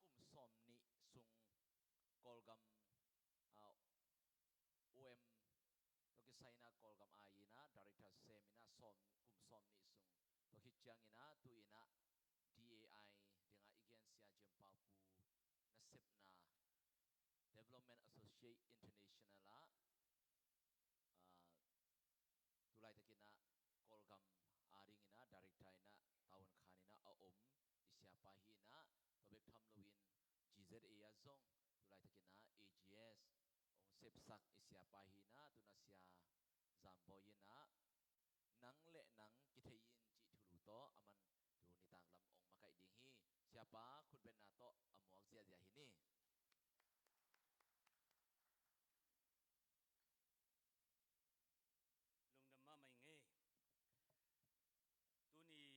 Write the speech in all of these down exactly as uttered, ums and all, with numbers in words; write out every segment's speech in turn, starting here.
Kum sawm nih sung Kawlgam, ah, O M tawh kisai in ah Kawlgam ai in ah director sem in ah sawm, kum sawm nih sung. Tua khit ciangin ah tu in ah D A I dingah i gen Sia Jem Pau Pu nasepna Development Associate International ah, ah, tu laitakin ah Kawlgam adingin ah director in ah tavuan khan in ah a om i siapa hi in ah, tua bek tham loin G Z A ah zong tu laitakin ah A G S hong sepsak i siapa hi in ah, tu in ah Sia Zambawi in ah nang le nang kithei in cih thulu tawh aman tu nitak lam hong makaih ding hi. Siapa khutbetna tawh a muak ziahziah hi ni. Lungdam mahmah ing ei. Tuni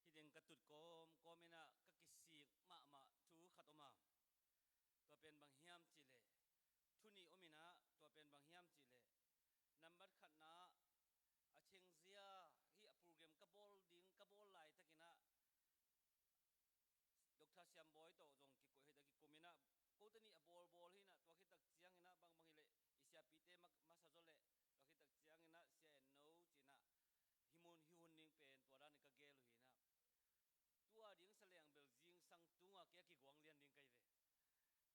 hih teng ka tut kawmkawm in ah ka kisik mahmah thu khat om a, tua pen bang hiam cih leh, thu nih om in ah, tua pen bang hiam cih leh, nambat khatna, a thengzia hih a program ka bawl ding, ka bawl laitakin ah Doctor Siam Bawi tawh zong kikoih hi ta, kikum in ah, kote nih a bawlbawl hi in ah, tua khit tak ciangin ah bangbang hi leh i siapite ma-, masa zaw leh, tua khit tak ciangin ah Sia En No ci in ah, hih mun hih hun ding pen tua dan in ka gel uh hi in ah, tua ding sa leng bel zingsang tungah kei a kiguang lian ding ka hi ve.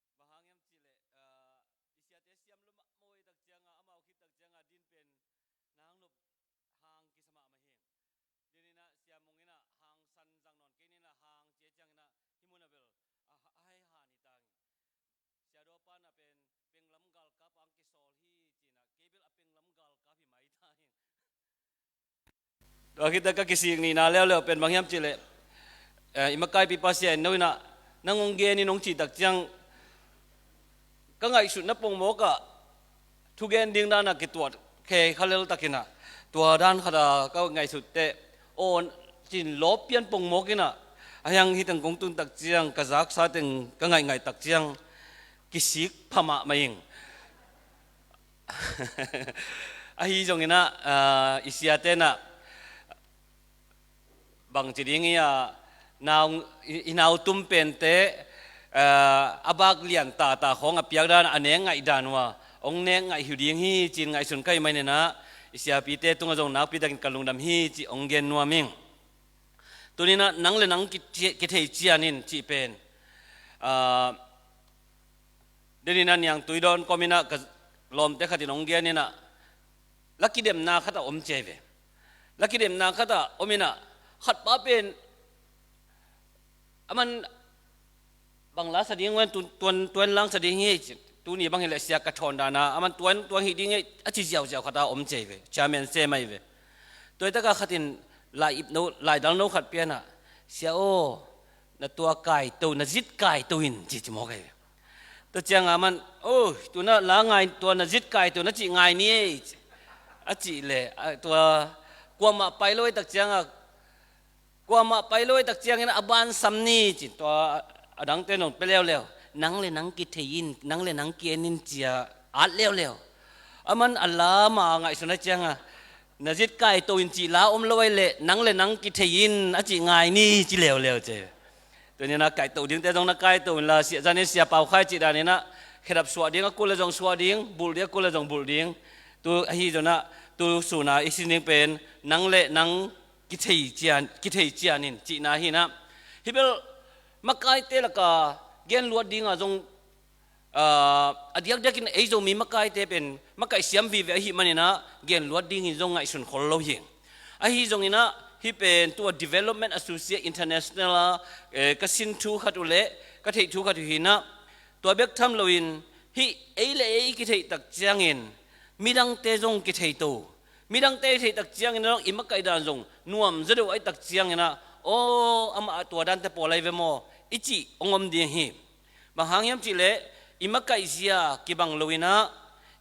Bang hang hiam cih leh, ah, i siate siam lua mahmah uh tak ciangin ah, amau khit tak ciangin ah din pen nang nop hang kisa mahmah hi. Din in ah Sia Mung in ah hangsan zang nawn kei in ah, hang ci ciangin ah hih mun ah bel a, a hai han hi ta ing. Sia Daw Pa in ah pen penglam galkap hang kisawl hi ci in ah, kei bel a penglam galkap hi mai ta ing. Tua khit teh ka kisik nihna leuleu pen bang hiam cih leh, eh, i makaipipa Sia En No in ah nang hong gen in hong cih tak ciang, ka ngaihsutna pongmawk ah thugen ding dan ah kituat khe kha lel takin ah, tua dan khat ah ka ngaihsut teh, aw, cin lawp pian pongmawk in ah, a hiang hih teng kong tun tak ciang, ka zaksa teng ka ngaihngaih tak ciang kisik pha mahmah ing. Ahi zongin ah, ah, i siate in ah bangci ding hi a, nau, i, i nau tum pente, ah, a bak lian tata khawng a piak dan, a nek ngaih dan uh a, hong nek ngaih hi uh ding hi ci-in ngaihsun ka hih manin ah, i siapite tungah zong nakpi takin ka lungdam hi cih hong gen nuam ing. Tuni in ah nang le nang kithei, kithei cian in cih pen, ah, den in ah niangtui dawn kawm in ah ka lawmte khat in hong gen in ah, la kidemna khat ah om ci hi ve. La kidemna khat ah om in ah, khat pa pen aman bang la sa ding wen, tu, tuan, tuan lang sa ding hi ci. Tuni bang hi leh sia ka thawn dan ah aman tuan, tuan hi ding hi a ci ziauziau khat ah om ci hi ve. Chairman sem ahi ve. Tua hi tak ah khat in lai ip no, laidal no khat pia in ah, "Sia aw, na tua kaito, na zit kaito in," ci, ci mawk ahi ve. Tua ciang ah aman, "Oh, tu in ah la ngai, tua na zit kaito na cih ngai ni ei," a cih leh, a, tua kuamah pai lo ahi tak ciang ah, kuamah pai lo ahi tak ciangin a ban sam ni ci. Tua a dangte in hong pia leuleu. "Nang le nang kithei in, nang le nang ki-en in," ci-a at leuleu. Aman a la mah ngaihsun ahi ciang ah, "Na zit kaito in cih la om lo ahi leh, nang le nang kithei in a cih ngai ni," ci leuleu ci. Tuni in ah kaito dingte zong na kaito in la, sia, zan in Sia Pau Khai cih dan in ah, khedap suah ding a kul leh zong suah ding, bulh ding a kul leh zong bulh ding. Tu ahi zongin ah, tu sun a i sin ding pen, nang le nang kithei cian, kithei cian in cihna hi in ah. Hih bel makaite lak ah gen luat ding ah zong, ah, a diakdiak in ei Zomi makaite pen makaih siam vive ahih manin ah gen luat ding in zong ngaihsun khol lo hi. Ahi zongin ah hih pen tua Development Associate International ah, eh, ka sin thu khat uh leh ka theih thu khat uh hi in ah, tua bek tham loin hih ei le ei i kitheih tak ciangin midangte zong kithei to. Midangte i theih tak ciangin zong i makaih dan zong nuam zaw deuh ahih tak ciangin ah, "Aw, amah tua dante pawl ahi ve maw?" i cih hong om ding hi. Bang hang hiam cih leh, i makaih zia kibang lo in ah,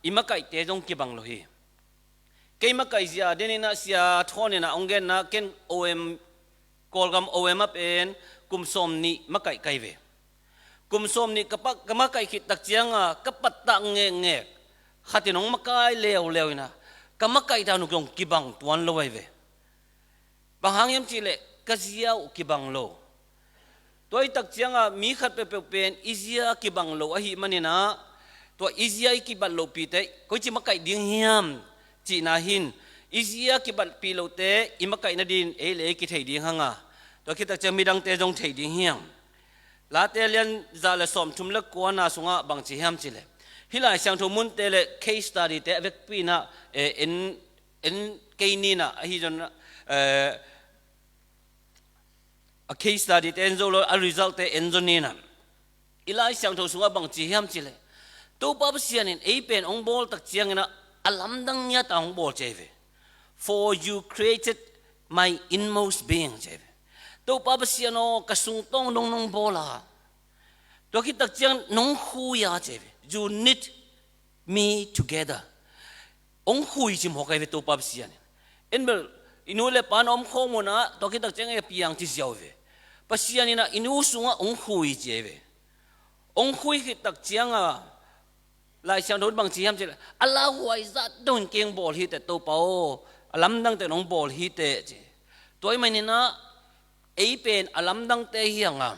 i makaihte zong kibang lo hi. Kei makaih zia, den in ah Sia Thawn in ah hong genna, ken O M, Kawlgam O M ah pen kum sawm nih makaih ka hi ve. Kum sawm nih ka pa-, ka makaih khit tak ciang ah ka pattah ngekngek, khat in hong makai leuleu in ah, ka makaih dan uh zong kibang tuan lo ahi ve. Bang hang hiam cih leh ka zia uh kibang lo. Tua i tak ciangah mi khat peuhpeuh pen i zia kibang lo ahih maninah, tua i zia i kibat lohpite koici makaih ding hiam cihna hin, i zia kibatpih lohte i makaih nadin ei le ei kithei ding hanga, tua khit tak ciang midangte zong thei ding hiam? Late lian za le sawmthum le kuana sungah bangci hiam cileh, hih Lai Siangtho munte le case study-te a vekpi inah, eh, en, en kei ninah, ahi zong, eh, a case study-te en zo lo, a result-te en zo ninah. I Lai Siangtho sungah bangci hiam cileh, Topa Pasian in ei pen hong bawl tak cianginah a lamdang ngiata hong bawl ci ei ve. "For you created my inmost being," ci ei ve. Topa Pasian aw, ka sungtawng dong nong bawl a, tua khit tak ciang nong khui a ci ei ve. "You knit me together." Hong khui ci mawk ei ve Topa Pasian in. En bel, i nu le pa na om khawm munah tua khit tak ciang ei a piang ci ziau ve. Pasian inah i nu sungah hong khui ci ei ve. Hong khui khit tak cianga Lai Siangtho bangci hiam cileh, a lauhuai zat dongin kei hong bawl hiteh Topa aw, a lamdangte nong bawl hiteh ci. Tua ahih maninah ei pen a lamdangte hi hanga,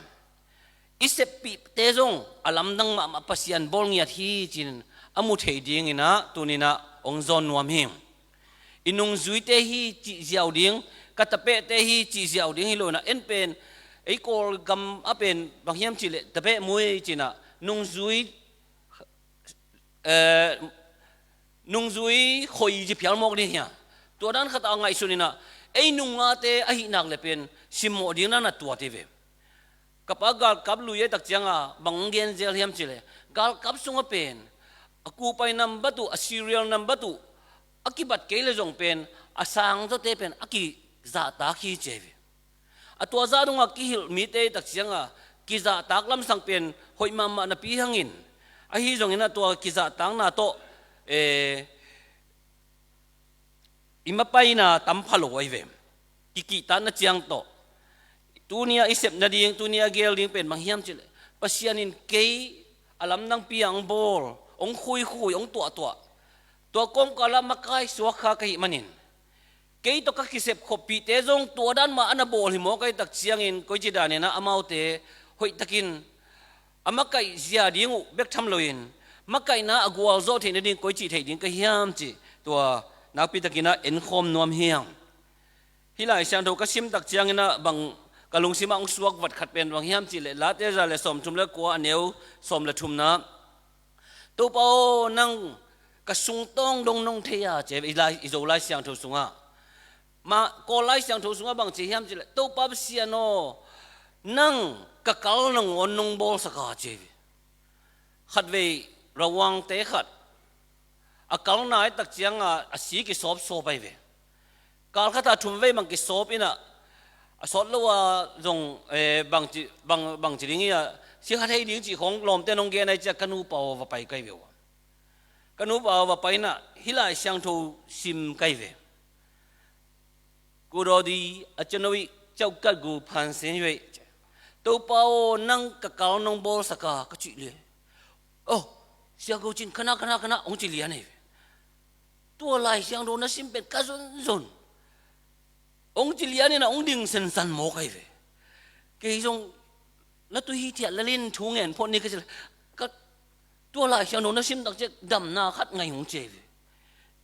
i seppihte zong a lamdang mahmah Pasian bawl ngiat hi cin a mu thei dinginah tuninah hong zawn nuam hi. I nungzuite hi cih ziau ding, ka tapehte hi cih ziau ding hi lo inah, en pen ei Kawlgam a pen bang hiam cileh, tapeh mui cinah nungzui, eh, nungzui khoi ci phial mawk ding hia? Tua dan khatah a ngaihsun inah ei nungate ahih nak le pen simmawh ding dan a tuat hi ve. Ka pa galkap lui ei tak cianga bang hong gen zel hiam cileh, galkap sungah pen a kupai nambat uh, a serial nambat uh a kibat kei le zong pen a sangtawte pen a kizahtak hi ci ei ve. A tua zah dongah kihilh mite ei tak cianga kizahtak lamsang pen hoih mahmah napi hangin, ahi zongin a tua kizahtakna tawh, eh, i mapaina tam pha lo ahi ve. Kikihtatna ciang tawh, tunia i sep nading, tunia a gel ding pen bang hiam cileh, Pasian in kei a lamdangpi a hong bawl, hong khuikhui, hong tuahtuah, tua kawmkalah makai suak kha ka hih manin, kei tawh ka kisep khoppihte zong tua dan mah a na bawl hi mawk ei tak ciangin koici daninah amaute hoihtakin a makaih zia ding uh bek tham loin, makaihna a gualzawh theih nading koici theih ding ka hiam cih tua nakpitakinah enkhawm nuam hi hang. Hih Lai Siangtho ka sim tak cianginah bang ka lungsimah hong suak vat khat pen bang hiam cihleh, Late za le sawmthum le kua, a neu sawm le thumna, "Topa aw, nang ka sungtawng dong nong thei a," ci ei ve, i Lai, i Zo Lai Siangtho sungah. Mah Kawl Lai Siangtho sungah bang ci hiam cihleh, "Topa Pasian aw, nang ka kal nangawn nong bawlsak a," ci ei ve. Khatvei rawangte khat a kalna ei tak cianga a si kisawpsawp ei ve. Kal khatah thum vei bang kisawp inah, a sawt lo a zong, eh, bang ci, bang, bang ci ding hi a, si kha thei ding cih khawng lawmte nong gen ei ciah, ka nupa aw va pai kai ve uh a. Ka nupa aw va pai inah hih Lai Siangtho sim kai ve. "Kudawdi a canoih cauhkat gu phansen ve. Topa aw, nang ka kal nong bawlsak a," ka cih lian. "Oh, Sia Go Cin, khana, khana, khana," hong ci lian ei ve. Tua Lai Siangtho na sim pen ka zonzon. Hong ci lian inah hong ding sensan mawk ei ve. Kei zong na tu hi thiah lalin thu ngen phot ni ka ci le, ka tua Lai Siangtho na sim tak ciah damna khat ngei hong ci ei ve.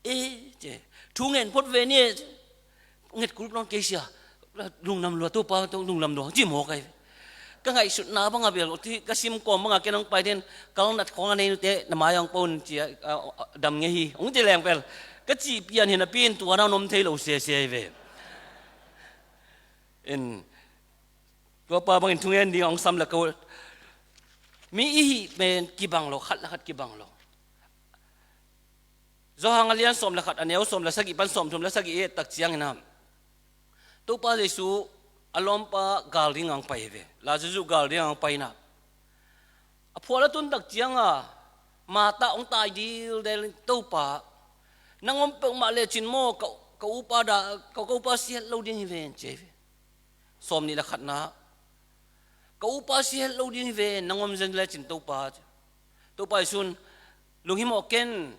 "Eh," ci, "thu ngen phot ve ni e," ci. "Nget kul nawn kei Sia, lungdam lua, Topa tawh lungdam lua," ci mawk ei ve. Ka ngaihsutna banga bel, ka sim kawm banga ken hong pai den, kal nat khawng a nei nute na mai-ah hong pon ci a, a, a, dam ngei hi hong ci leng bel, ka cih pian hi napi in tua na hong om thei lo sese ei ve. In, tua pa bangin thungen ding hong sam le ko. Mi i hih pen kibang lo, khat le khat kibang lo. Johan a lian sawm le khat, a neu sawm le sagih pan sawmthum le sagih i et tak ciangin ah, Topa Jesu a lawmpa gal ding hong pai hi ve. Lazarus gal ding hong pai inah, a phual a tun tak cianga Martha hong tai dildel in, "Topa, nang om peuhmah lecin maw, ka, ka upa da, ka, ka upa si het lo ding hi ven," ci ei ve. Sawm nih le khatna, "Ka upa si het lo ding hi ven, nang om zen lecin Topa." Topa Jesu in, "Lunghimawh ken,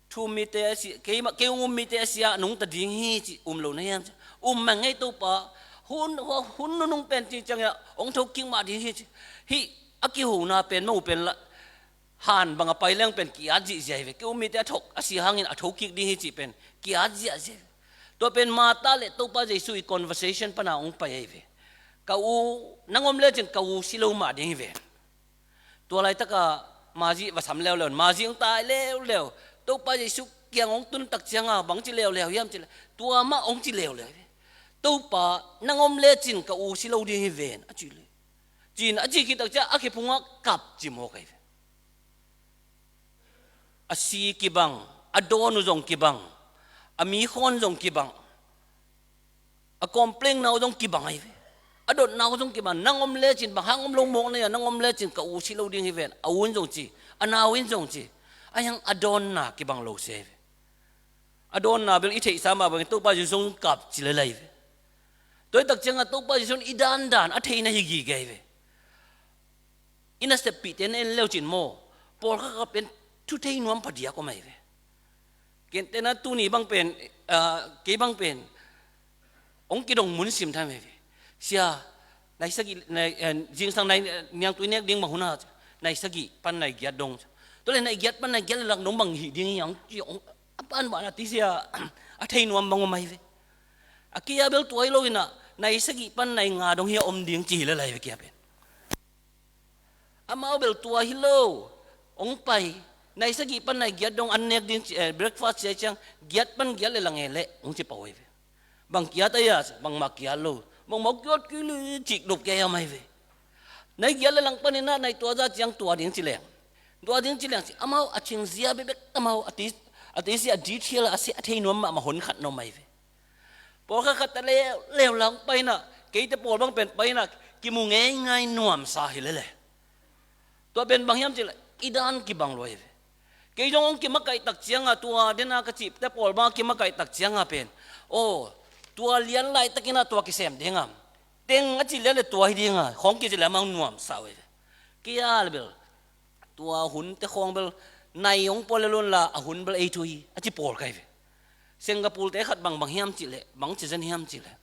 thu um mite a si, keimah, kei hong um mite a si-ah nungta ding hi cih um lo na hiam?" "Um mah ngei Topa, Hun, hun nunung pen ci ciangin ah hong thokik mah ding hi ci. Hih a kihona pen, mo pen la, han bang a pai leng pen ki-at zihziah hi ve. Kei um mite a thok a si hangin a thokik ding hi cih pen ki-at ziahziah hi ve. Tua pen Martha le Topa Jesu i conversation pana hong pai ahi ve. Ka u, nang om lecin ka u si lo mah ding hi ve. Tua laitaka Mary va sam leuleu, Mary hong tai leuleu. Topa Jesu kiang hong tun tak cianga bang ci leuleu hiam cih leh, tua mah hong ci leuleu hi ve. Topa, nang om lecin ka u si lo ding hi ven, a ci le. Cin a ci khit tak ciang a khe phungah kap ci mawk ahi ve. A si kibang, a dawn uh zong kibang, a mi khawn zong kibang, a complain na uh zong kibang ahi ve. A dotna uh zong kibang, nang om lecin bang hang om lo mawk na hia, nang om lecin ka u si lo ding hi ven, a u in zong ci, a nau in zong ci. A hiang a dawnna kibang lo se ahi ve. A dawnna bel i theihsa mah bangin Topa Jesu zong kap ci lel ahi ve. Tua hi tak cianga Topa Jesu in i dandan a theihna hi gige ahi ve. I naseppihte na en leucin maw, pawlkhat khat pen thu thei nuam phadiak om ahi ve. Kei te na tuni bang pen, ah, kei bang pen hong kidong mun sim tham ahi ve. Sia, nai sagih, nai, eh, zingsang nai, eh, niangtui nek ding bang hun a, nai sagih pan nai giat dong. Tua le nai giat pan nai giat le lak dong bang hih ding hi hang ci hong, a pan bang a ti sia, a thei nuam bang om ahi ve. A kia bel tua hi lo in ah, nai sagih pan nai nga dong hi a om ding ci hi le lai ve kia pen. Amau bel tua hi lo, hong pai, nai sagih pan nai giat dong an nek ding ci, eh, breakfast ci a ciang, giat pan giat le lang e le, hong ci pah uh ahi ve. Bang kiat a hia, bangmah kiat lo, bangmah kiat kei le cih dop kei a mai ve. Nai giat le lang panin ah, nai tua za ciang tua ding ci leng. Tua ding ci leng ci, amau a cingzia bekbek, amau a ti, a ti si a detail a si a thei nuam mahmah hon khat na om ahi ve. Pawlkhat khat ta leuleu lang paina, keite pawl bang pen paina, kimu ngeingai nuamsa hi lele. Tua pen bang hiam cih leh, i dan kibang lua hi ve. Kei zong hong kimakaih tak cianga tua dena ka cihte pawl bang a kimakaih tak cianga pen, aw, tua lian laitakin ah tua kisem dingam. Teng a cih lian le tua hi dinga, khawng kicih le amang nuamsa uh hi ve. Kei a le bel, tua hunte khawng bel, nai hong pual le lun la, a hun bel ei thu hi, a ci pawl kai ve. Singapore te khat bang bang hiam cih leh, bang ci zen hiam cih leh,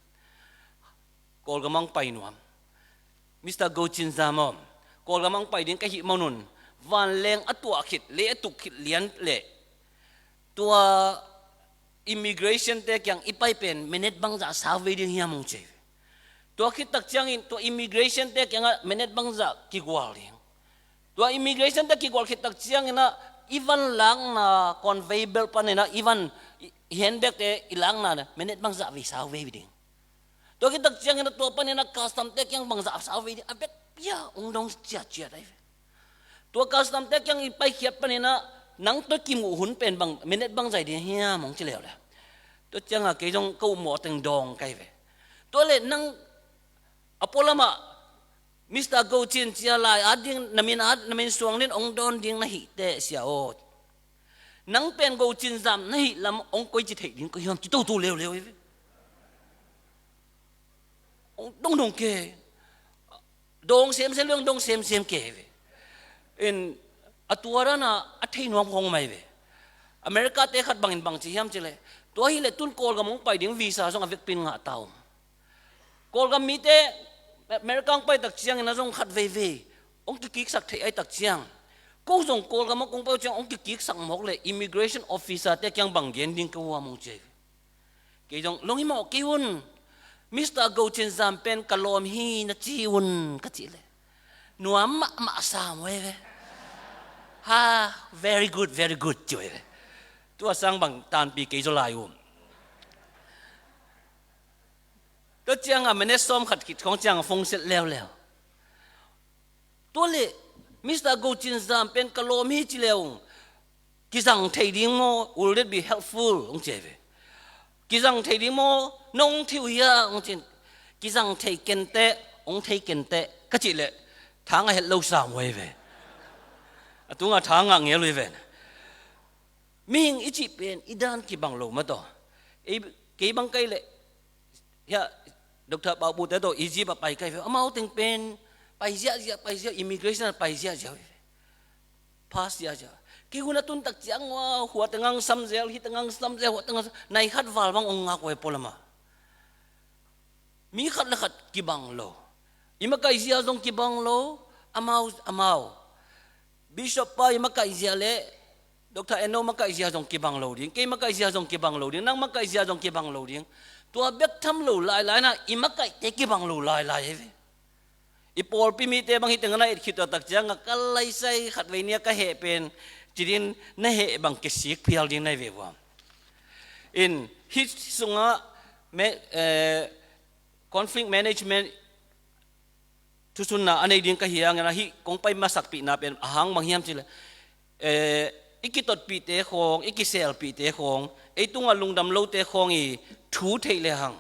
Kawlgam ah hong pai nuam. Mister Go Cin Zam aw, Kawlgam ah hong pai ding ka hih manun, vanleng a tuah khit, lei a tuk khit lian leh, tua immigration te kiang i pai pen minute bangzah sau vei ding hiam hong ci. Tua khit tak ciangin, tua immigration te kiangah minute bangzah kigual ding. Tua immigration te kigual khit tak ciangin ah, i van lakna conveyor belt panin ah, i van, i, i handbag te i lakna, minute bangzah vei sau vei ding. Tua khit tak ciangin ah tua panin ah custom te kiang bangzah sau vei ding, a bek pia hong dong ciatciat ahi ve. Tua custom te kiang i paikhiat panin ah, nang tua kimuh hun pen bang, minute bangzah ding hiam hong ci leuleu. Tua ciangah kei zong ka upmawh teng dawng kai ve. Tua leh nang a pualamah, Mister Go Cin cia lai at ding, na min at, na min suang ding hong dawn ding na hih teh sia aw. Nang pen Go Cin Zam na hih lam hong koici theih ding ka hiam ci toto leuleu hi ve. Hong dong dong ke. Dong semsem le hong dong semsem ke hi ve. In a tua dana a thei nuam khong mai ve. America te khat bangin bang ci hiam ci leh, tua hi leh tun Kawlgam hong pai ding visa zong a vekpin ngah ta om. Kawlgam mite America hong pai tak ciangin a zong khat veivei hong kikiksak thei ai tak ciang, ko zong Kawlgam hong kong pai uh ciang hong kikiksak mawk leh immigration officer te kiang bang gen ding ka huam hong ci. Kei zong lunghimawh kei un, Mister Go Cin Zam pen ka lawm hi na ci un ka cih leh, nuam mahmah sam uh ei ve. Ha, very good, very good ci uh ei ve. Tua sang bang tanpi kei zaw lai uh. Tua ciangah minute sawm khat khit khong ciangah phone set leuleu. Tua leh Mister Go Cin Zam pen ka lawm hi ci leu, kizang thei ding maw, will that be helpful? Hong ci ve. Kizang thei ding maw, nong thei uh hia? Hong cin, kizang thei kenteh, hong thei kenteh ka cih leh, thang a het lo sam uh ei ve. A tungah thang a ngel uh ei ve. Mihing i cih pen i dan kibang lo mah tawh. Ei, kei bang kai leh, hia, Doctor Paubu te tawh Egypt ah pai kai ve. Amau teng pen pai ziahziah, pai ziah, immigration ah pai ziahziah ve. Pass ziahziah. Kei hun a tun tak ciang ua, hua teng ang sam zel, hi teng ang sam zel, hua teng ang sam, nai khat val bang hong ngak uh ei pualamah. Mi khat le khat kibang lo. I makaihzia zong kibang lo. Amau, amau. Bishop pa i makaihzia le Doctor Eno makaihzia zong kibang lo ding. Kei makaihzia zong kibang lo ding. Nang makaihzia zong kibang lo ding. Tua bek tham lo lailai na, i makaihte kibang lo lailai hi ve. I pawlpi mite bang hi teng na et khit tua tak ciang a ka laisai khat vei nia ka heh pen ci din na heh bang kisik phial ding na hi ve vua. In hih sungah me, eh, conflict management thusunna a nei ding ka hi hangin a hih kong pai masakpihna pen a hang bang hiam cih leh, eh, i kitotpihte khawng, i kiselpihte khawng, ei tungah lungdam lote khawng i thu theih le hang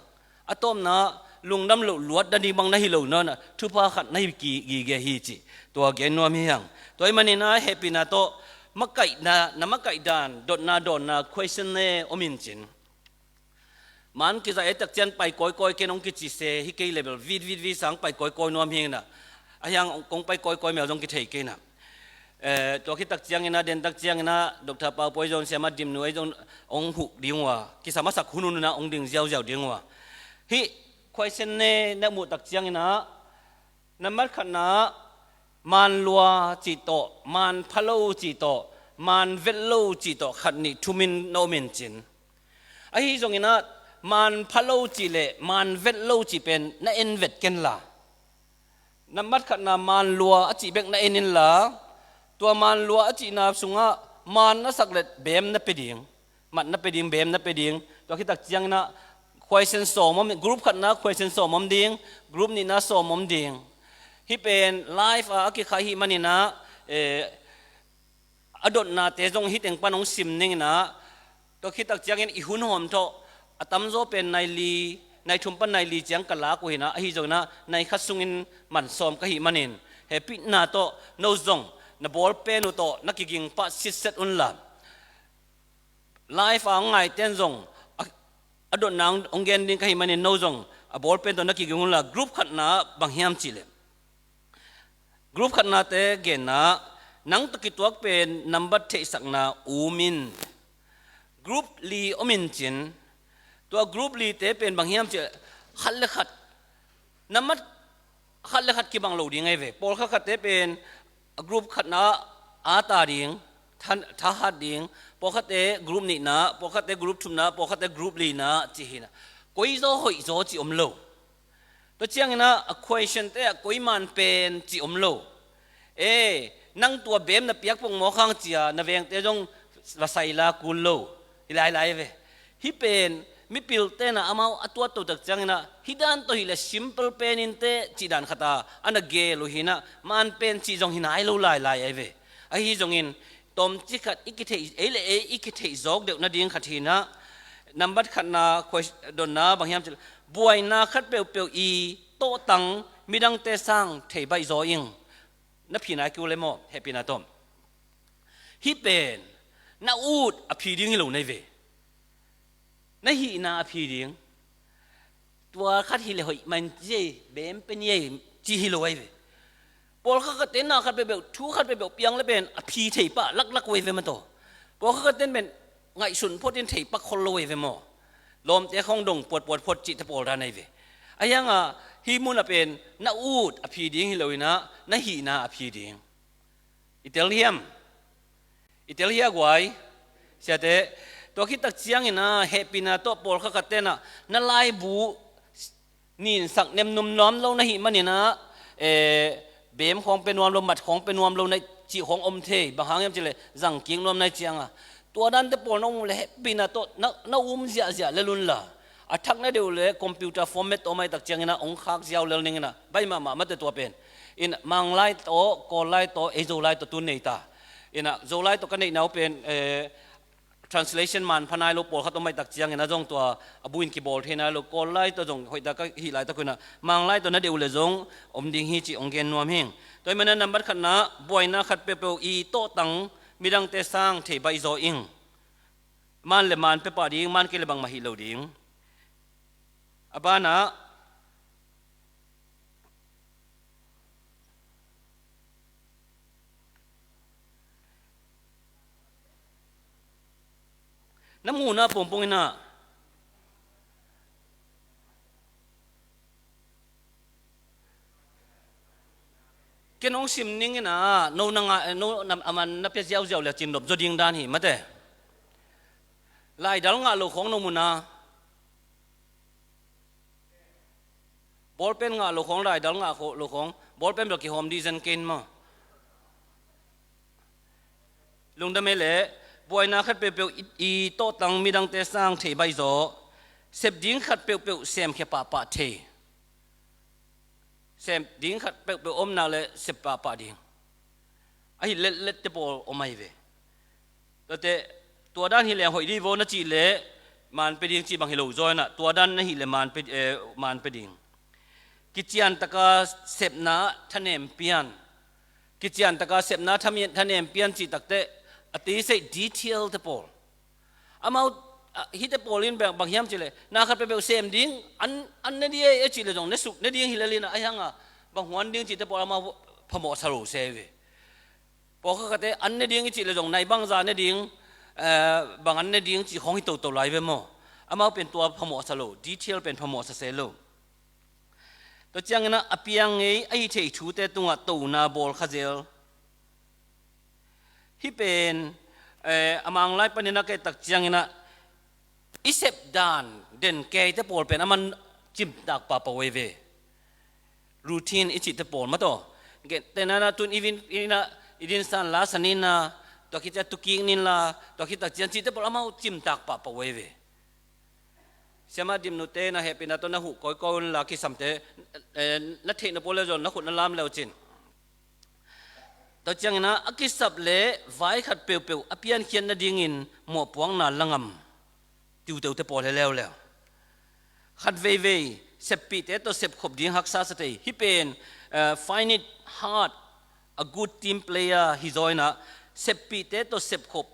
a tawpna lungdam loh luat dan ding bang na hi lo nawn a thupha khat na hi ki, gige hi cih tua gen nuam hi hang. Tua ahih manin a hehpihna tawh makaihna, na makaih dan, dotna, dawnna, question ne om in cin. Man kiza e tak ciang pai kawikawi ken hong kici se hi kei le bel vit vit vit sang pai kawikawi nuam hi ing na. A hiang kong pai kawikawi mel zong kithei kei na. Eh, tua khit tak ciangin a, den tak ciangin a, Doctor Pau Poi zong siama dimnu ei zong hong huh ding uh a, kisa masak hun hun na hong ding ziauziau ding uh a. Hih question ne na muh tak ciangin a, nambat khatna man lua cih tawh, man pha lo cih tawh, man vet lo cih tawh khat nih thumin na om in cin. Ahi zongin a, man pha lo cih le man vet lo cih pen na en vet ken la. Nambat khatna man lua a cih bek na en in la, tua man lua a cihna sungah man na sak le beem na pia ding, mat na pia ding, beem na pia ding. Tua khit tak ciangin a question sawm om, group khatna question sawm om ding, group nihna sawm om ding. Hih pen live a a kikhai hi manin a, eh, a dotnate zong hih teng pan hong sim ning in a, tua khit tak ciangin i hun hawm tawh a tamzaw pen nai li, nai thum pan nai li ciang ka lak uh hi na, ahi zongin a nai khat sungin man sawm ka hih manin hehpihna tawh no zong na bawl pen uh tawh na kiging pah sitset un la. Live a hong ngaite in zong a, a dotna hong, hong gen ding ka hih manin no zong a bawl pen tawh na kiging un la. Group khatna bang hiam cih leh, group khatnate genna, nang tawh kituak pen nambat theihsakna um in. Group li om in cin. Tua group lite pen bang hiam cih leh, khat le khat nambat khat le khat kibang lo ding ahi ve. Pawlkhat khatte pen group khatna a ta ding, tha, thahat ding. Pawlkhatte group nihna, pawlkhatte group thumna, pawlkhatte group lina cih hi na. Koi zaw hoih zaw cih om lo. Tua ciangin a, a question te ah koi man pen cih om lo. Eh, nang tua beem na piak pongmawk hang cia na vengte zong va sai la kul lo. Hi lailai ve. Hih pen mipilte na amau a tuat to tak ciangin a, hih dan tawh hi le simple pen in te cih dan khat a, a na gel uh hi na, man pen cih zong hi nai lo lailai ahi ve. Ahi zongin, tawmcik khat i kitheih, ei le ei i kitheih zawk deuh nading khat hi na, nambat khatna, question, dotna bang hiam cih leh, buaina khat peuhpeuh i tawhtang midangte sang thei baih zaw ing. Na phi nai kei uh le maw, hehpihna tawh. Hih pen, na ut a phi ding hi lo na hi ve. Na hihna a phi ding. Tua khat hi le hoih man ci ei, beem pen ei, ci hi lo ahi ve. Pawlkhat khatte na khat peuhpeuh, thu khat peuhpeuh piang le pen a phi thei pah laklak uh ahi ve maw taw. Pawlkhat khatte pen ngaihsun phot in thei pak khol lo ahi ve maw. Lawmte khawng dong puatpuat phot cihte pawl dan ahi ve. A hiang a, hih mun a pen na ut a phi ding hi lo in a, na hihna a phi ding. I tel hiam? I tel hia guai? Siate, tua khit tak ciangin a, hehpihna tawh pawlkhat khatte na, na laibu ninsak nemnum nuam lo na hih manin a, eh, beem khawng pia nuam lo, mat khawng pia nuam lo na cih khawng om thei, bang hang hiam cih leh zang kik nuam na hih ciang a. Tua dante pawl na um uh le hehpihna tawh na, na um ziahziah lel un la. A thak na deuh le computer format tawh mai tak ciangin a hong khak ziau lel ning in a, baih mahmah mate tua pen. In Manglai tawh, Kawllai tawh, ei Zolai tawh tu nei ta. In a Zolai tawh ka neihna uh pen, eh, translation man pha nai lo, pawlkhat om mai tak ciangin a zong tua a buin kibawl thei nai lo, Kawllai tawh zong hoih ta ka hih laitak uh in a, Manglai tawh na deuh le zong om ding hi cih hong gen nuam hing. Tua ahih manin a nambat khatna, buaina khat peuhpeuh i tawhtang midangte sang thei baih zaw ing. Man le man pia pah ding, man kei le bangmah hi lo ding. A banah, na muhna pongpong in a, Ken hong sim ning in ah, no na ngah, no na, a man na pia ziauziau le cin nop zaw ding dan hi mate. Laidal ngah lo khawng no mun a, bawlpen ngah lo khawng, laidal ngah lo khawng, bawlpen bel kihawm dih zen kei in maw. Lungdam ei leh, buaina khat peuhpeuh i, i tawhtang midangte sang thei baih zaw, sep ding khat peuhpeuh semkhia pahpah thei. Sep ding khat peuhpeuh om nak leh sep pahpah ding. Ahi letlette pawl om ahi ve. Tuate, tua dan hi leng hoih dih vaw na cih leh man pia ding cih bang hi lo zaw in ah, tua dan na hih leh man pia, eh, man pia ding. Kiciantaka sepna thanem pian. Kiciantaka sepna thanem, thanem pian cih takteh, a teisei detail te pawl. Amau, ah, hihte pawl in bang, bang hiam cih leh, na khat peuhpeuh sem ding, an, an ne ding ei, a cih leh zong ne suk, ne ding hi lel in ah, ahi hang a, bang huan ding cihte pawl amau phamawh sa lo se ve. Pawlkhat khatte an ne ding i cih leh zong nai bangza ne ding, eh, bang an ne ding cih khawng hi toto lai ve maw. Amau pen tua phamawh sa lo, detail pen phamawh sa se lo. Tua ciangin ah a piang ngei, a hi thei thute tungah tona bawl kha zel. Hih pen, eh, a Mang lai panin a kei tak ciangin ah i sep dan den keite pawl pen a man cimtak pahpah uh ei ve. Routine i cihte pawl mataw. Gen tena na tun i vin, i na, i din san la sanin na, tua khit ciang tukik nin la, tua khit tak ciang cihte pawl amau cimtak pahpah uh ei ve. Siama Dimnute na hehpihna tawh na huh kawikawi un la kisamte, eh, na theihna pawl le zong na khut na lam le uh cin. Tua ciangin ah a kisap le vai khat peuhpeuh a piankhiat nadingin mawhpuakna la ngam tiuteute pawl hi leuleu. Khat veivei seppihte tawh sepkhop ding haksa sa thei. Hih pen, eh, find it hard a good team player hi zaw in ah seppihte tawh sepkhop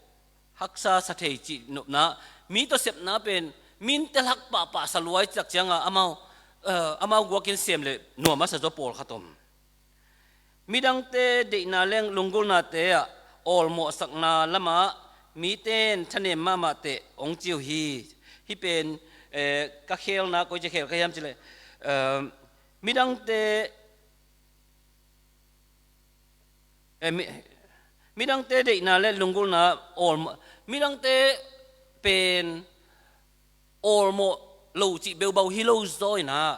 haksa sa thei cih nopna, mi tawh sepna pen min telhak pahpah sa luai ciak ciangah amau, eh, amau guakin sem le nuam a sa zaw pawlkhat om. Midangte deihna le lunggulhnate ah awlmawhsakna lamah mite in thanem mahmah teh hong ci uh hi. Hih pen, eh, ka khelna koi ci khel ka hiam cih leh, eh, midangte Eh, mi, midangte deihna le lunggulhna awlmawh, midangte pen awlmawh lo cih beubau hi lo zaw in ah,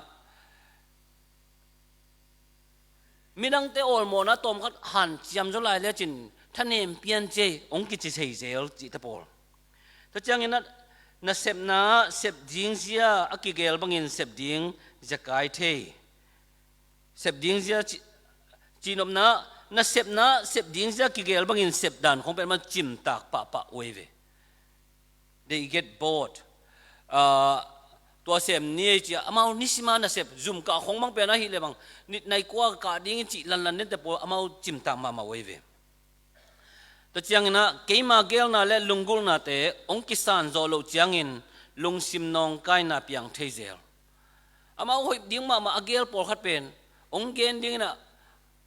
midangte awlmawhna tawmkhat hanciam zaw lai lecin thanem pian cei hong kici thei zel cihte pawl. Tua ciangin ah, na sepna sep ding zia a kigel bangin sep ding zia kai thei. Sep ding zia ci, cihnopna, na sepna sep ding zia kigel bangin sep dan khong pen man cimtak pahpah uh ei ve. They get bored. Ah, tua sem ni ei cia amau nisima na sep, zum kah khong bang pen ahih le bang, nit nai kua kah ding in cih lanlan dente pawl amau cimtak mahmah uh ei ve. Tua ciangin ah keima gelna le lunggulhnate hong kisan zawh loh ciangin lungsim nawngkaina piang thei zel. Amau hoih ding mahmah a gel pawlkhat pen hong gen dingin ah,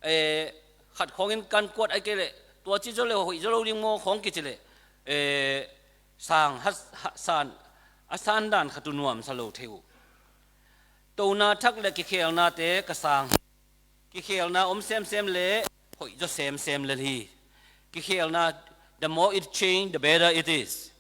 eh, khat khawngin kan kuat ai kei leh tua ci zaw le hoih zaw lo ding maw khawng kici leh, eh, sang ha, ha, san, a sandan khat uh nuamsa lo thei uh. Tona thak le kikhelnate ka sang hi. Kikhelna om semsem le hoih zaw semsem lel hi. Kikhelna, the more it change, the better it is.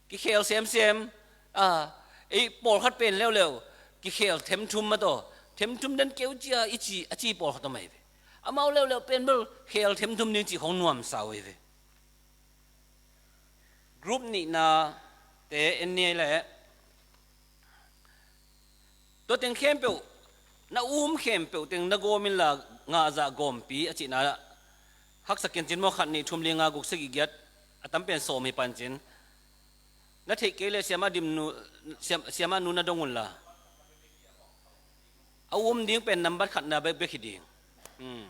Kikhel semsem, ah, ei pawlkhat pen leuleu kikhel themthum mataw, themthum den keu cia i ci, a ci pawlkhat om ahi ve. Amau leuleu pen bel khel themthum ding cih khong nuamsa uh ahi ve. Group nihna te en ni leh tua teng khempeuh, na um khempeuh teng na gawm inla ngahzah gawmpi a cihna haksa ken cin maw, khat nih thum li nga guk sagih giat a tam pen sawm hi pan cin. Na theih kei leh siamah dim nu, siam, siamah nu na dong unla. A um ding pen nambat khatna bek bek hi ding. Hmm.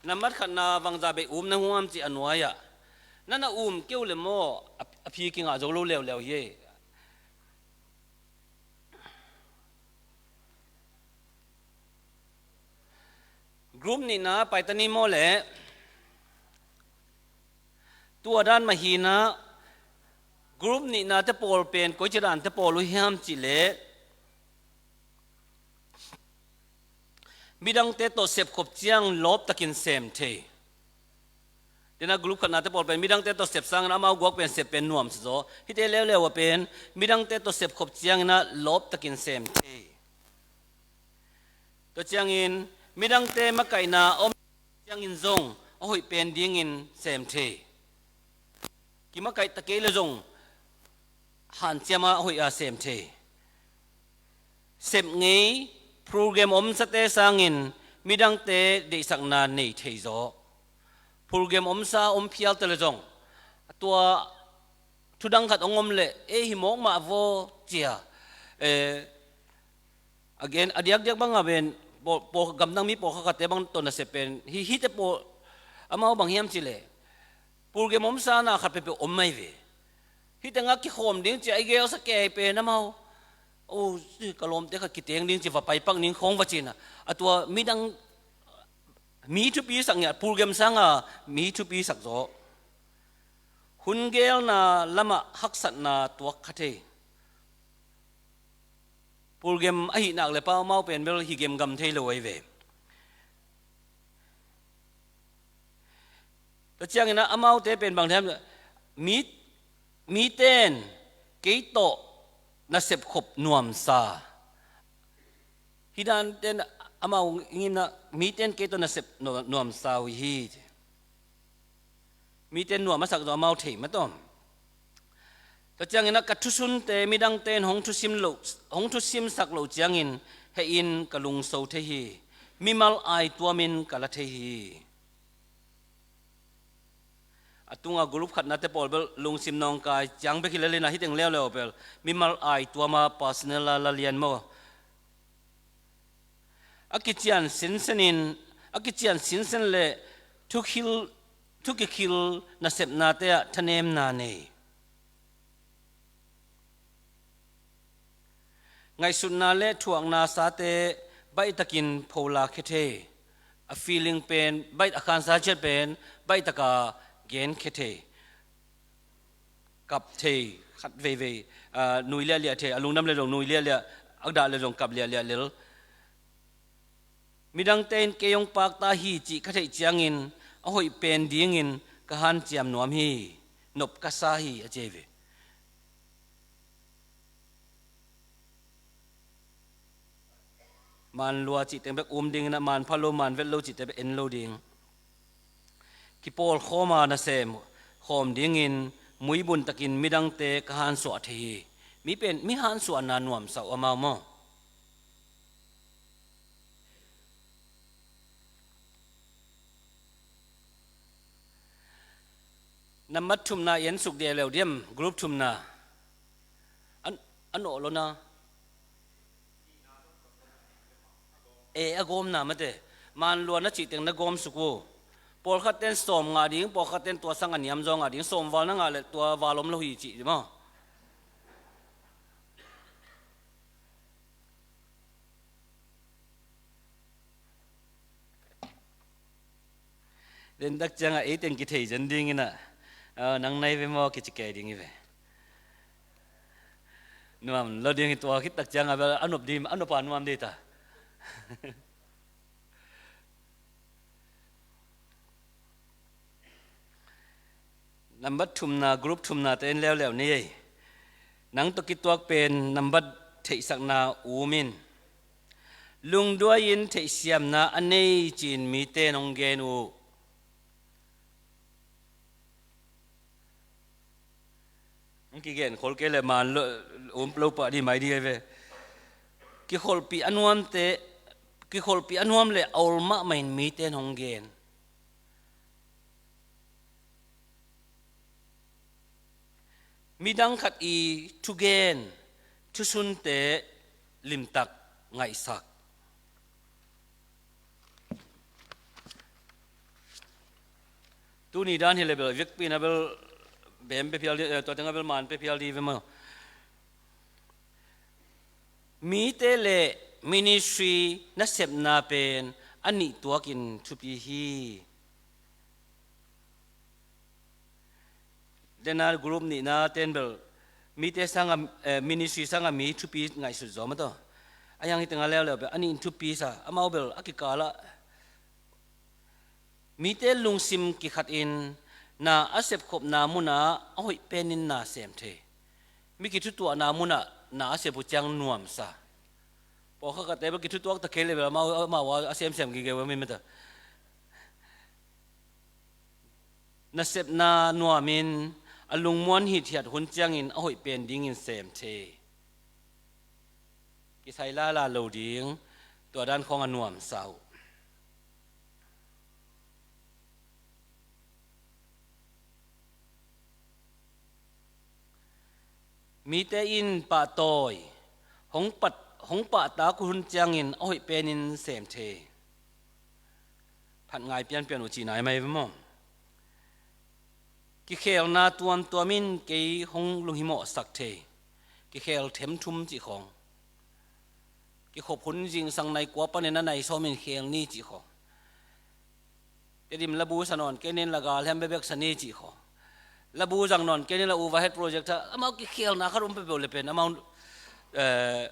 Nambat khatna bangzah bei um na huam cih a nuai-ah. Na na um keu le maw, a, a phi kingah zo lo leuleu hi. Group nihna paitani maw le. Tua dan mah hina, group nihna te pawl pen koici dan te pawl uh hiam cih leh, Midangte tawh sepkhop ciang lawptakin sem thei. Dena group khatnate pawl pen midangte tawh sep sangin amau guak pen sep pen nuamsa zaw. Hihte leuleu ah pen midangte tawh sepkhop ciangin ah lawptakin sem thei. Tua ciangin midangte makaihna om ciangin zong a hoih pen dingin sem thei. Kimakaih ta kei le zong hanciam a hoih a sem thei. Sep ngei program omsate sangin midangte deihsakna nei thei zaw. Program omsa om phial ta le zong tua thudang khat hong om leh, "Ei, hi mawk mah vaw," cia. Eh, again, a diakdiak banga pen pawl, pawl, gamdang mi pawlkhat khatte bang tawh nasep pen hi, hihte pawl amau bang hiam cih leh program omsa na khat peuhpeuh om mai ve. Hih tengah kikhawm ding ci a i gelsa kei pen amau, "O, ka lawmte khat kiteng ding ci, va paipak ning khawng," va ci-in ah, a tua midang mi thupisak ngiat, program sanga mi thupisak zaw. Hun gelna lamah haksatna tuak kha thei. Program ahih nak le pau amau pen bel hi gemgam thei lo ahi ve. Tua ciangin ah amaute pen bang hiam, mi, miten kei tawh nasep khop nuamsa. Hih dan ten amau ngimna, miten kei tawh nasep nuam, nuamsa uh hi. Miten nuam a sak zaw amau thei mah tawh. Tua ciangin ah ka thusunte midangte in hong thusim loh, hong thusimsak loh ciangin hehin ka lungso thei hi. Mimal ai tuamin ka la thei hi. A tunga group khatnate pawl bel lungsim nawngkai ciang bek hi lel in ah, hih teng leuleu bel mimal ai tuama personal a la lian maw. A kician sinsenin, a kician sinsen le thukhil, thukikhil nasepnate ah thanemna nei. Ngaihsutna le thuakna sate baihtakin phola khia thei. A feeling pen, baih, a khansa ciat pen baihtaka gen khia thei. Kap thei, khat veivei, ah, nui liahliah thei, a lungdam le zong nui liahliah, a dah le zong kap liahliah lel. Midangte in kei hong pakta hi cih ka theih ciangin a hoih pen dingin ka hanciam nuam hi, nop ka sa hi, a ci ve. Manlua cih teng bek um dingin ah, manpha lo, manvet lo cih teng bek en lo ding. Kipawlkhawma nasem khawm dingin muibun takin midangte ka hansuah thei hi. Mi pen, mi hansuahna nuamsa uh amau maw. Nambat thumna i en suk dia leu diam, group thumna. An, an awh lo na. E, a gawmna mate. Manlua na cih teng na gawm suk uh. Pawlkhat ten sawm ngah ding, pawlkhat ten tua sang a niam zaw ngah ding, sawm val na ngah le tua val om lo hi cih maw. Dentak ciangah ei teng kithei zen dingin ah, ah, nang nai ve maw kici kei ding hi ve. Nuam lo ding hi, tua khit tak ciangah bel a nop ding, a nop a nuam ding ta. Nambat thumna, group thumna te in leuleu ni ei. Nang tawh kituak pen nambat theihsakna um in. Lungduai in theihsiamna a nei ci-in mite in hong gen uh. Hong kigen khol kei le man lo, um lo pah ding mai ding ei ve. Kikholhpih a nuamte, kikholhpih a nuam le a ol mahmah in mite in hong gen. Midang khat i thugen, thusunte limtak ngaihsak. Tuni dan hi le bel, vekpi na bel, bem pe phial di, eh, tua teng a bel man pe phial di ve maw. Mite le ministry nasepna pen a nih tuakin thupi hi. Dena group nihna ten bel mite sanga, eh, ministry sanga mi thupi ngaihsut zaw mah tawh. A hiang hi tengah leuleu bel a nih in thupi sa, amau bel a kikalah mite lungsim kikhatin na a sepkhopna munah a hoih penin na sem thei. Mi kithutuahna munah na a sep uh ciang nuamsa. Pawlkhatkhatte bel kithutuak ta kei le bel amau, amau a semsem gige uh a mi mata. Nasepna nuamin a lungmuan hithiat hun ciangin a hoih pen dingin sem thei. Kisai lala lo ding, tua dan khawng a nuamsa uh. Mite in pahtawi hong pat, hong pahtak uh hun ciangin a hoih penin sem thei. Phat ngai pianpian uh cihna hi mai ve maw? Kikhelna tuamtuam in kei hong lunghimawhsak thei. Kikhel themthum cih khawng. Kikhop hun zingsang nai kua panin a nai sawmin khel ni cih khawng. Tedim labu sa nawn kei nin la galhem bebek sa ni cih khawng. Labu zang nawn kei nin la overhead project tha. Amau kikhelna khat um peuhpeuh le pen amau, eh,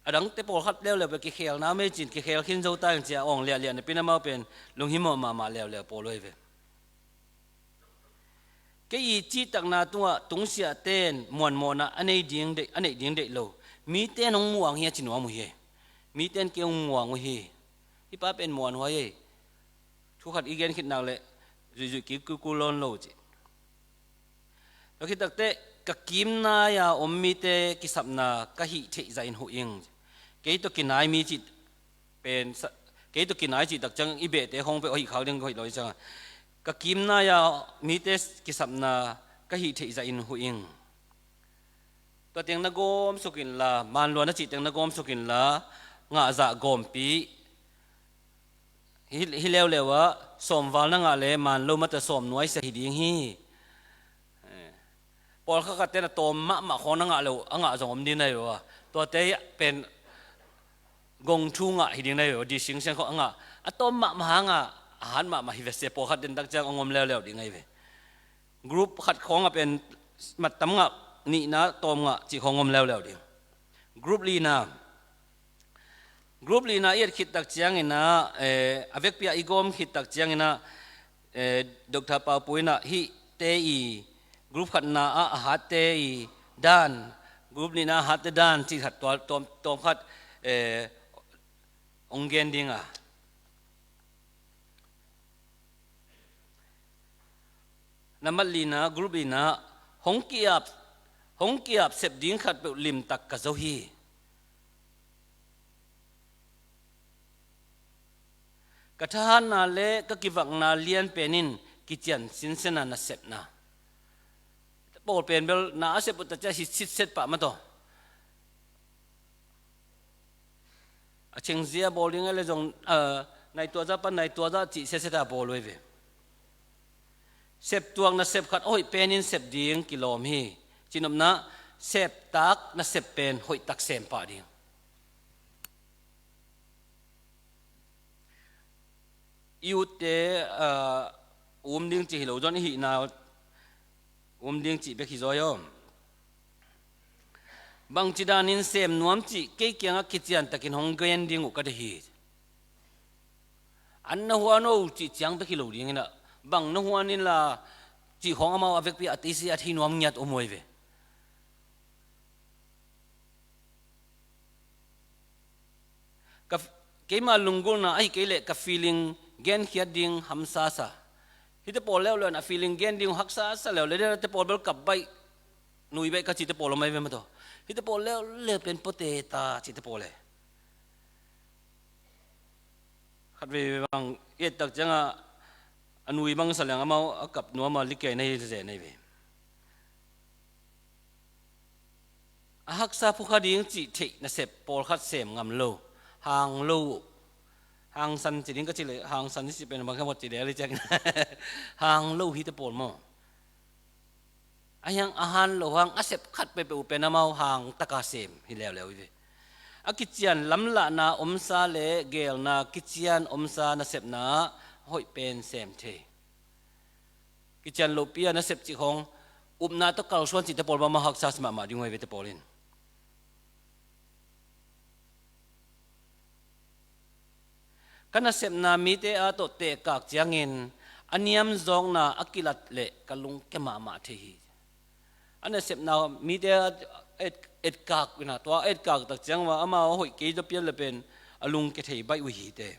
a dangte pawlkhat leuleu bel kikhelna mei cin kikhel khin zo ta in cia awng liahliah napin amau pen lunghimawh mahmah leuleu pawl uh hi ve. Kei i cihtakna tungah tungsiahten muanmawhna a nei ding deih, a neih ding deih lo. Miten hong muang hi a ci nuam uh hi. Miten kei hong muang uh hi. Hih pa pen muanhuai ei. Thu khat i gen khit nak leh zuihzuih kik kulkul lawn lo uh ci. Tua khit takteh ka kimnai-a om mite kisapna ka hih theih zahin huh ing. Kei tawh kinai mi cih pen sa, kei tawh kinai cih tak ciang i behte khawng peuh a hih khak ding ka hoih lo hi cianga. Ka kimnai-a mite kisapna ka hih theih zahin huh ing. Tua teng na gawm suk inla, manluan a cih teng na gawm suk inla, ngahzah gawmpih. Hi, hi leuleu ah sawmval na ngah le man lo mata sawm nuaisia hi ding hi. Eh, pawlkhat khatte na tawm mahmah khawng na ngah lo, a ngah zong om ding na hi lo a. Tuate pen gong thu ngah hi ding na hi lo, distinction khawng a ngah. A tawm mahmah hang a, a hat mahmah hi ve se pawlkhat den tak ciang a ngom leuleu ding ahi ve. Group khat khawng a pen mattam ngah, nihna tawm ngah cih khawng ngom leuleu ding. Group lina. Group lina i et khit tak ciangin ah, eh, a vekpi-a i gawm khit tak ciangin ah, eh, Doctor Paupu in ah hihte i group khatna ah a hatte i dan, group nihna a hatte dan cih khat tua, tawm, tawm khat, eh, hong gen ding a. Nambat lina, group lina, hong ki-ap, hong ki-ap sep ding khat peuh limtak ka zo hi. Ka thahatna le ka kivakna lianpen in kician sinsena nasepna. Pawl pen bel na a sep uh ta cia hi sitset pah mataw. A chengzia bawl ding a le zong, ah, naituahza pan naituahza cih siasia ta bawl uh hi ve. Septuak nasep khat a hoih penin sep ding kilawm hi. Cinopna, septak nasep pen hoihtak sem pah ding. I utte, ah, um ding cih hi lo zon i hihna um ding cih bek hi zaw hi aw. Bangci danin sem nuam cih kei kiangah kiciantakin hong gen ding uh ka deih hi. An na huan o cih ciang bek hi lo ding inah bang na huan inla cih khawng amau a vekpi a teisi a thei nuam ngiat om uh hi ve. Ka f-, keima lunggulhna ahi kei leh ka feeling genkhiat ding hamsa sa. Hite pawl leuleu in a feeling gen ding haksa sa leuleu ding, hite pawl bel kap baih, nui baih ka cihte pawl om ahi ve mataw. Hite pawl leuleu pen pawte ta cihte pawl e. Khat veivei bang i et tak ciangah a nui bang sa leng amau a kap nuam a likei na hi zen ahi ve. A haksa phukha ding cih theih nasep pawlkhat sem ngam lo. Hang lo. Hangsan ci ding ka cih leh hangsan i cih pen bang kha mawt ci leh a li ciangin hang lo hite pawl maw? A hiang a han lo hang a sep khat peuhpeuh uh pen amau hang taka sem hi leuleu hi ve. A kician lamlahna omsa le geelna kician omsa nasepna hoih pen sem thei. Kician lohpi a nasep cih khawng upna tawh kalsuan cihte pawl bang amau haksa sa mahmah ding uh hi ve te pawl in. Ka nasepna mite a tawh tehkak ciangin a niamzawkna a kilat leh ka lungkia mahmah thei hi. A nasepna mite a et, etkak ina, tua a etkak tak ciang ua amau a hoih kei zaw pian le pen a lungkia thei baih uh hi te.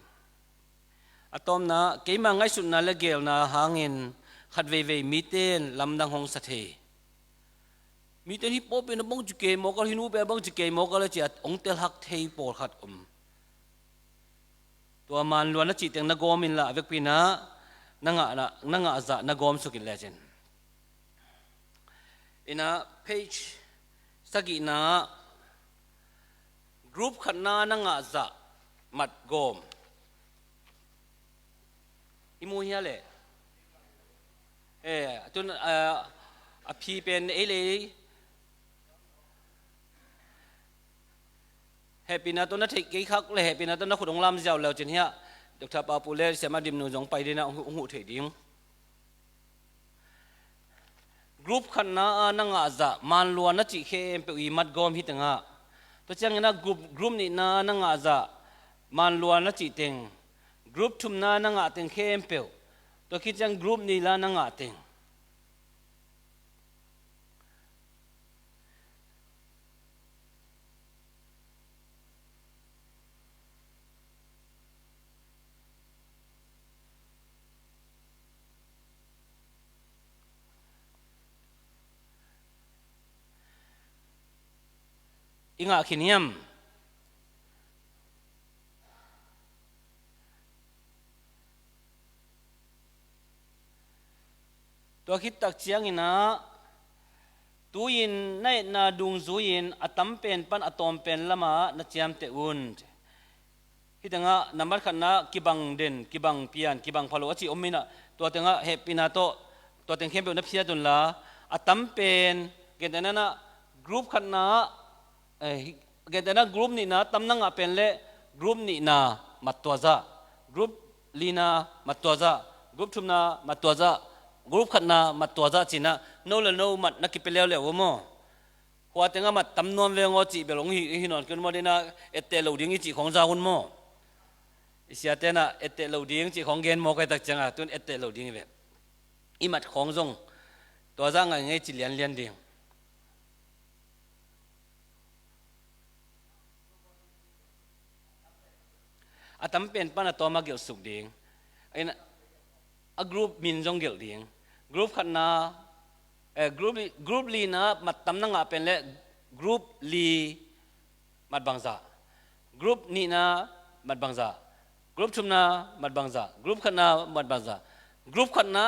A tawpna, keima ngaihsutna le geelna hangin khat veivei mite in lamdang hong sa thei. Mite in hih pa pen a bang ci kei mawk a, hih nu pen a bang ci kei mawk a le ci-a hong telhak thei pawlkhat om. Tua manluan a cih teng na gawm inla, a vekpi-in ah na ngah, na, na ngah zah na gawm suk in lecin. Ina page sagihna ah group khatna na ngah zah mat gawm. I mu hia le? Eh, tun, ah, a phi pen ei lei. Hehpihna tawh na theih kei khak le hehpihna tawh na khut hong lam ziau leucin hiah Doctor Papu le Siamah Dimnu zong pai ding a hong, hong huh theih ding. Group khatna a na ngah zah manluan a cih khempeuh i mat gawm hi tengah. Tua ciangin ah group, group nihna a na ngah zah manluan a cih teng, group thumna a na ngah teng khempeuh, tua khit ciang group nihna a na ngah teng. I ngah khin hiam? Tua khit tak ciangin ah, tu-in na etna dungzui-in a tam pen pan a tawm pen lamah na ciamteh un. Hih tengah nambat khatna kibang den, kibang pian, kibang phalo a ci om inah, tua tengah hehpihna tawh tua teng khempeuh na phiat unla, a tam pen, gentehna-in ah group khatna ah, eh, gentehna group nihna tam na ngah pen le group nihna mat tua zah, group lina mat tua zah, group thumna mat tua zah, group khatna mat tua zah ci-in ah no le no mat na kipia leuleu uh maw? Hua tengah mat tam nuam veng aw cih bel hong hi, hi nawn kei un maw, dena etteh lo ding i cih khawng za hun maw? I siate inah etteh lo ding cih khawng gen maw, kai tak ciangah tun etteh lo ding i ve. I mat khawng zong tua zah ngaih ngei ci lianlian ding. A tam pen pan a tawm a gelh suk ding. A group min zong gelh ding. Group khatna, eh, group li, group lina mat tam na ngah pen le group li mat bangzah. Group nihna mat bangzah. Group thumna mat bangzah. Group khatna mat bangzah. Group khatna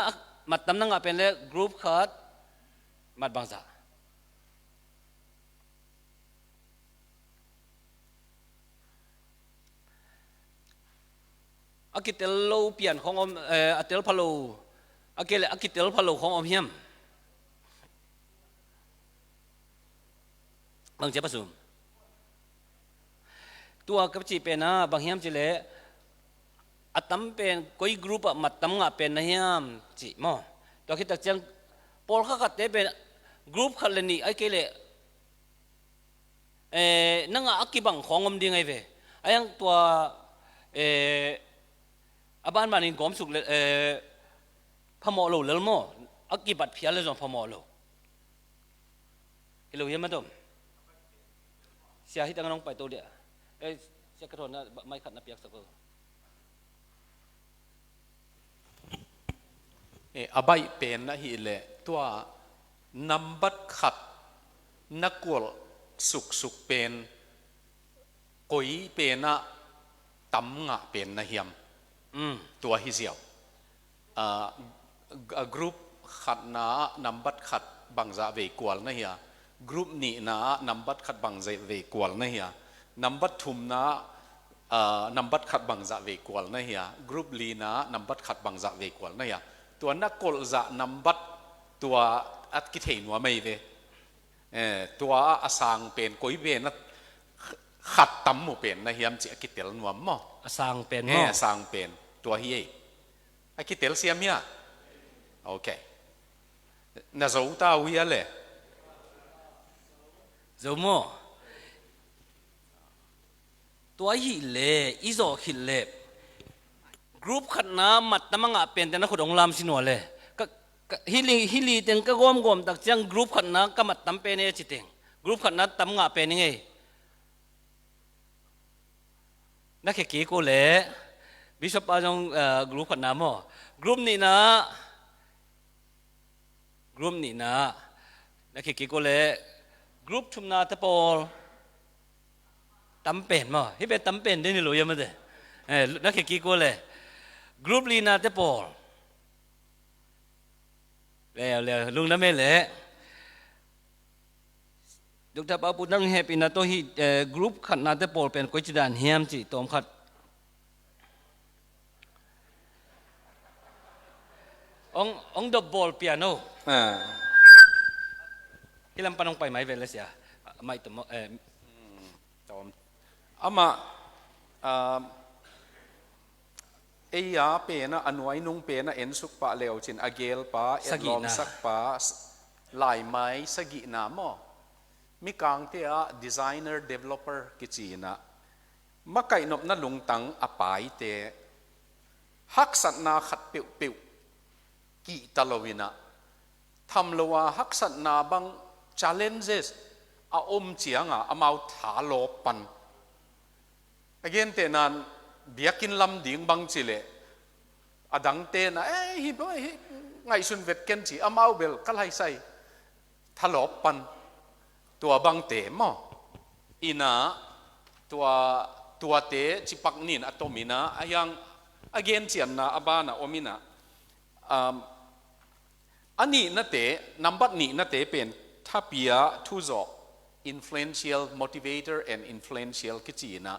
mat tam na ngah pen le group khat mat bangzah. A kitel lo pian khawng om, eh, a tel pha lo, a kei le a kitel pha lo khawng om hiam? Bang cia pasum. Tua ka cih pen ah bang hiam cih leh, a tam pen koi group ah mat tam ngah pen na hiam cih maw? Tua khit tak ciang pawlkhat khatte pen group khat le nih a kei le, eh, na ngah a kibang khawng om ding ahi ve. A hiang tua, eh, a banbanin gawm suk le, eh, phamawh lo lel maw? A kibat phial le zong phamawh lo. Hi lo hiam a dom? Sia, hih tangah nong paito dia. Eh, sia, ka thawn na, mai khat na piaksak o. Eh, a baih pen ahih leh tua nambat khat na kualh suksuk pen koi pen ah tam ngah pen na hiam? Mm. Tua hi ziau. Ah, a group khatna ah nambat khat bangzah vei kual na hia? Group nihna ah nambat khat bangzah vei kual na hia? Nambat thumna ah, ah, nambat khat bangzah vei kual na hia? Group lina ah nambat khat bangzah vei kual na hia? Tua na kualh zah nambat tua a kithei nuam ahi ve. Eh, tua a sang pen koi pen a khat tam mu pen na hiam cih a kitel nuam maw? A sang pen maw? Eh, a sang pen. Tua hi ei. A kitel siam hia? Ok. Na zo ta uh hia le? Zo maw? Tua ahih leh, i zawh khit leh, Group khatna mat tam a ngah pente na khut hong lam si nua le. Ka, ka, hi li, hi li teng ka gawmgawm tak ciang group khatna ka mat tam pen e ci teng. Group khatna tam ngah pen i ngei. Na khe kik uh le. Bishop pa zong, eh, group khatna maw. Group nihna. Group nihna. Na khe kik uh le. Group thumna te pawl. Tam pen maw. Hi be tam pen den hi lo ia mate. Eh, na khe kik uh le. Group lina te pawl. Leo, leo, lungdam e le. Doctor Pau Pu nang hehpihna tawh hi, eh, group khatna te pawl pen koi ci dan hiam ci tawm khat. Ong, ong dop bawl piano. Ah. Hi lam pan ong pai mai ve le sia. Mai tum, eh. Hmm, tawm. Amah, ah, ei a pen a, a nuai nung pen a ensuk pah leu cin a gelpa, sagihna. Etlawmsak pa, s-, laimai sagihna maw. Mikangte ah designer developer kici in ah. Makaih nopna lungtang a paite. Haksatna khat peuhpeuh. Kihta lo in ah. Tham lo a haksatna bang challenges a om ciang a amau thalawp pan. A gentehna in biakinn lam ding bang ci leh. A dangte in ah, eh, hi, hi, ngaihsun vet ken ci, amau bel ka laisai. Thalawp pan. Tua bangte maw. In ah, tua, tuate cipak nin a tom in ah, a hiang, a gencianna a ban a om in ah. Um, A nihnate, nambat nihnate pen thapia thuzawh, influential, motivator and influential kici in ah.